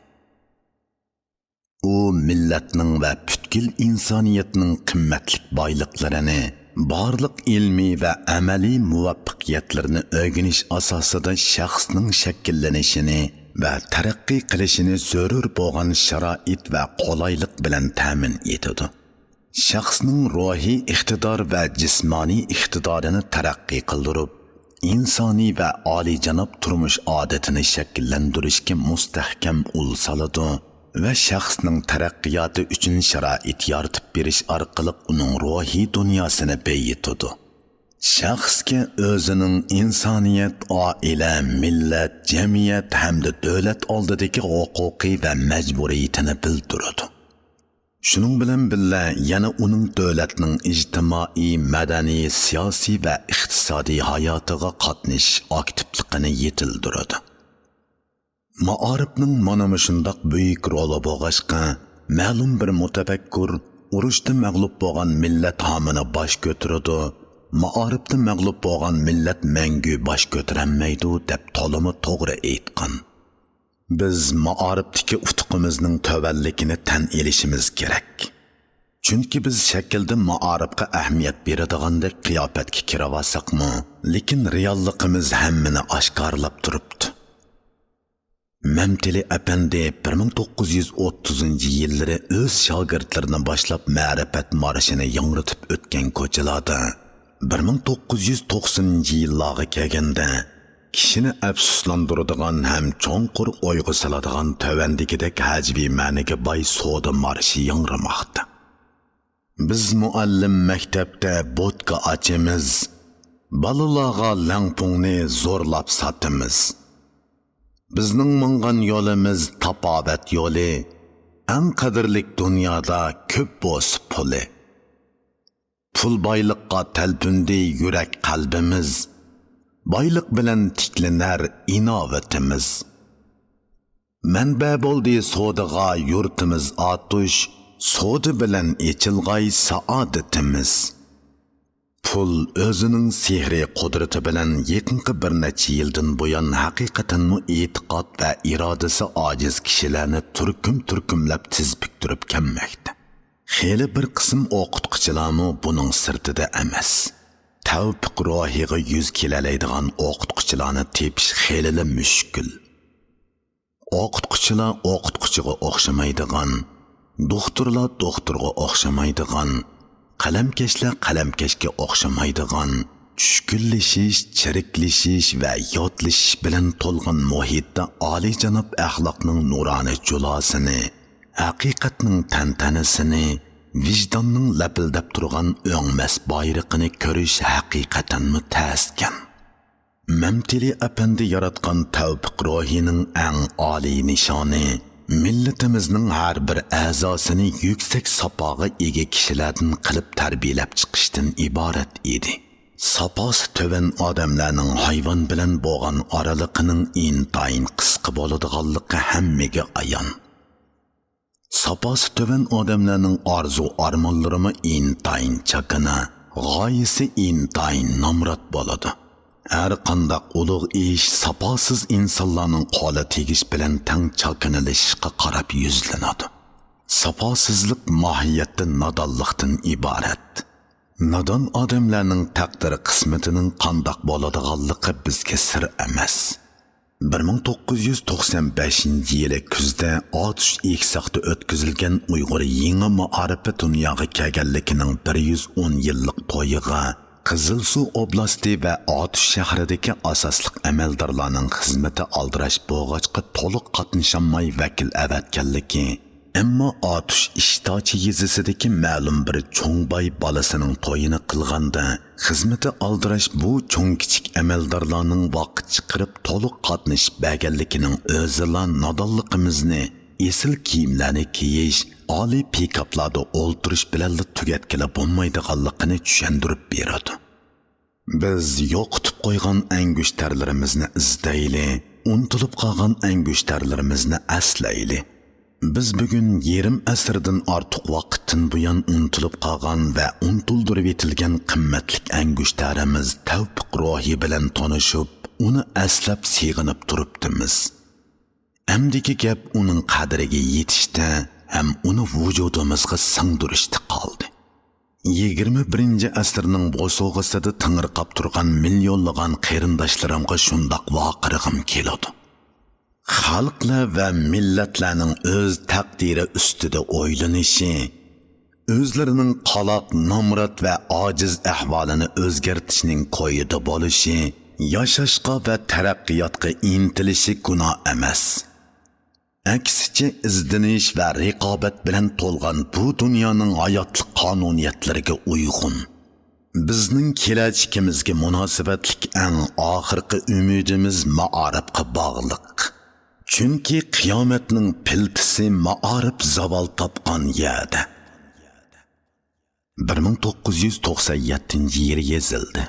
ئۇ مىللەتنىڭ ۋە پۈتكۈل ئىنسانىيەتنىڭ قىممەتلىك بايلىقلىرىنى، بارلىق ئىلمىي ۋە ئەمەلىي مۇۋەپپەقىيەتلىرىنى ئۆگىنىش ئاساسىدا شەخسنىڭ شەكىللىنىشىنى ۋە تەرەققىي قىلىشىنى زۆرۈر بولغان شارائىت ۋە قولايلىق بىلەن تەمىن ئېتىدۇ. شەخسنىڭ روھىي ئىقتىدار ۋە جىسمانىي ئىقتىدارىنى تەرەققىي قىلدۇرۇپ، ئىنسانىي ۋە ئالىيجاناب تۇرمۇش ئادىتىنى شەكىللەندۈرۈشكە مۇستەھكەم ئۇل سالىدۇ ۋە شەخسنىڭ تەرەققىياتى ئۈچۈن شارائىت يارىتىپ بېرىش ئارقىلىق ئۇنىڭ روھىي دۇنياسىنى بېيىتىدۇ. شەخسكە ئۆزىنىڭ ئىنسانىيەت، ئائىلە، مىللەت، جەمئىيەت ھەمدە دۆلەت ئالدىدىكى ھوقۇقى ۋە مەجبۇرىيىتىنى بىلدۈرىدۇ. شۇنىڭ بىلەن بىللە، يەنە ئۇنىڭ دۆلەتنىڭ ئىجتىمائىي، مەدەنىي، سىياسىي ۋە ئىقتىسادىي ھاياتىغا قاتنىشىش ئاكتىپلىقىنى يېتىلدۈرىدۇ. مائارىپنىڭ مانا مۇشۇنداق بۈيۈك رولى بولغاچقا، مەلۇم بىر مۇتەپەككۇر، ئۇرۇشتا مەغلۇپ بولغان مىللەت ھامىنى باش كۆتۈرىدۇ، مائارىپتا مەغلۇپ بولغان مىللەت مەڭگۈ باش كۆتۈرەلمەيدۇ، دەپ تولىمۇ توغرا ئېيتقان. بىز مائارىپتىكى ئۇتۇقىمىزنىڭ تۆۋەنلىكىنى تەن ئېلىشىمىز كېرەك. چۈنكى بىز شەكىلدە مائارىپقا ئەھمىيەت بېرىدىغاندەك قىياپەتكە كىرىۋالساقمۇ، لېكىن رېئاللىقىمىز ھەممىنى ئاشكارىلاپ تۇرۇپتۇ. مەمتىلى ئەپەندى بىر مىڭ توققۇز يۈز ئوتتۇزىنچى يىللىرى ئۆز شاگىرتلىرىنى باشلاپ مەرىپەت مارشىنى ياڭرىتىپ ئۆتكەن كوچىلاردا، بىر مىڭ توققۇز يۈز توقسىنىنچى يىللارغا كەلگەندە، كىشىنى ئەپسۇسلاندۇرىدىغان ھەم چوڭقۇر ئويغا سالىدىغان تۆۋەندىكىدەك ھەجۋىي مەنىگە باي سودا مارشى ياڭرىماقتا. بىز مۇئەللىم مەكتەپتە بوتكا ئاچىمىز، بالىلارغا لەڭپۇڭنى زورلاپ ساتىمىز. بىزنىڭ ماڭغان يولىمىز تاپاۋەت يولى، ئەڭ قەدىرلىك دۇنيادا كۆپ بولسا پۇلى. پۇل بايلىققا تەلپۈندى يۈرەك قەلبىمىز، بايلىق بىلەن تىكلىنەر ئىناۋىتىمىز. مەنبە بولدى سودىغا يۇرتىمىز ئاتۇش، سودا بىلەن ئېچىلغاي سائادىتىمىز. پۇل ئۆزىنىڭ سېھرىي قۇدرىتى بىلەن يېقىنقى بىر نەچچە يىلدىن بۇيان ھەقىقەتەنمۇ ئېتىقاد ۋە ئىرادىسى ئاجىز كىشىلەرنى تۈركۈم-تۈركۈملەپ تىز پۈكتۈرۈپ كەلمەكتە. خېلى بىر قىسىم ئوقۇتقۇچىلارمۇ بۇنىڭ سىرتىدا ئەمەس. تەۋپىق روھىغا يۈز كېلەلەيدىغان ئوقۇتقۇچىلارنى تېپىش خېلىلا مۈشكۈل. ئوقۇتقۇچىلار ئوقۇتقۇچىغا ئوخشىمايدىغان، دوختۇرلار دوختۇرغا ئوخشىمايدىغان، قەلەمكەشلەر قەلەمكەشكە ئوخشىمايدىغان، چۈشكۈنلىشىش، چىرىكلىشىش ۋە ياتلىشىش بىلەن تولغان مۇھىتتا ئالىيجاناب ئەخلاقنىڭ نۇرانە جۇلاسىنى، ھەقىقەتنىڭ تەنتەنىسىنى، ۋىجداننىڭ لەپىلدەپ تۇرغان ئۆڭمەس بايرىقىنى كۆرۈش ھەقىقەتەنمۇ تەسكەن. مەمتىلى ئەپەندى ياراتقان تەۋپىق روھىنىڭ ئەڭ ئالىي نىشانى مىللىتىمىزنىڭ ھەر بىر ئەزاسىنى يۈكسەك ساپاغا ئىگە كىشىلەردىن قىلىپ تەربىيەلەپ چىقىشتىن ئىبارەت ئىدى. ساپاسى تۆۋەن ئادەملەرنىڭ ھايۋان بىلەن بولغان ئارىلىقىنىڭ ئىنتايىن قىسقا بولىدىغانلىقى ھەممىگە ئايان. ساپاسى تۆۋەن ئادەملەرنىڭ ئارزۇ-ئارمانلىرىمۇ ئىنتايىن چاكىنا، غايىسى ئىنتايىن نامرات بولىدۇ. ھەر قانداق ئۇلۇغ ئىش ساپاسىز ئىنسانلارنىڭ قولى تېگىش بىلەن تەڭ چاكىنىلىشىشقا قاراپ يۈزلىنىدۇ. ساپاسىزلىق ماھىيەتتە نادانلىقتىن ئىبارەت. نادان ئادەملەرنىڭ تەقدىر-قىسمىتىنىڭ قانداق بولىدىغانلىقى بىزگە سىر ئەمەس. بىر مىڭ توققۇز يۈز توقسان بەشىنچى يىلى كۈزدە ئاتۇش ئېكساقتا ئۆتكۈزۈلگەن ئۇيغۇر يېڭى مائارىپى دۇنياغا كەلگەنلىكىنىڭ بىر يۈز ئون يىللىق تويىغا قىزىلسۇ ئوبلاستى ۋە ئاتۇش شەھىرىدىكى ئاساسلىق ئەمەلدارلارنىڭ خىزمىتى ئالدىراش بولغاچقا تولۇق قاتنىشالماي ۋەكىل ئەۋەتكەنلىكى، ئەمما ئاتۇش ئىشتاچى يېزىسىدىكى مەلۇم بىر چوڭ باي بالىسىنىڭ تويىنى قىلغاندا، خىزمىتى ئالدىراش بۇ چوڭ-كىچىك ئەمەلدارلارنىڭ ۋاقىت چىقىرىپ تولۇق قاتنىشىپ بەرگەنلىكىنىڭ ئۆزىلا نادانلىقىمىزنى، ئېسىل كىيىملەرنى كىيىش، ئالىي پىكاپلاردا ئولتۇرۇش بىلەنلا تۈگەتكىلى بولمايدىغانلىقىنى چۈشەندۈرۈپ بېرىدۇ. بىز يوقىتىپ قويغان ئەنگۈشتەرلىرىمىزنى ئىزدەيلى، ئۇنتۇلۇپ قالغان ئەنگۈشتەرلىرىمىزنى ئەسلەيلى. بىز بۈگۈن يېرىم ئەسىردىن ئارتۇق ۋاقىتتىن بۇيان ئۇنتۇلۇپ قالغان ۋە ئۇنتۇلدۇرۇۋېتىلگەن قىممەتلىك ئەنگۈشتەرىمىز تەۋپىق روھى بىلەن تونۇشۇپ، ئۇنى ئەسلەپ سېغىنىپ تۇرۇپتىمىز. ئەمدىكى گەپ ئۇنىڭ قەدرىگە يېتىشتە ھەم ئۇنى ۋۇجۇدىمىزغا سىڭدۈرۈشتە قالدى. يىگىرمە بىرىنچى ئەسىرنىڭ بوسۇغىسىدا تېڭىرقاپ تۇرغان مىليونلىغان قېرىنداشلىرىمغا شۇنداق ۋارقىرىغۇم كېلىدۇ. خەلقلەر ۋە مىللەتلەرنىڭ ئۆز تەقدىرى ئۈستىدە ئويلىنىشى، ئۆزلىرىنىڭ قالاق، نامرات ۋە ئاجىز ئەھۋالىنى ئۆزگەرتىشنىڭ كويىدا بولۇشى، ياشاشقا ۋە تەرەققىياتقا ئىنتىلىشى گۇناھ ئەمەس. ئەكسىچە، ئىزدىنىش ۋە رىقابەت بىلەن تولغان بۇ دۇنيانىڭ ھاياتلىق قانۇنىيەتلىرىگە ئۇيغۇن. بىزنىڭ كېلەچىكىمىزگە مۇناسىۋەتلىك ئەڭ ئاخىرقى ئۈمىدىمىز مائارىپقا باغلىق. چۈنكى قىيامەتنىڭ پىلتىسى مائارىپ زاۋال تاپقان يەردە. بىر مىڭ توققۇز يۈز توقسان يەتتىنچى يىلى يېزىلدى.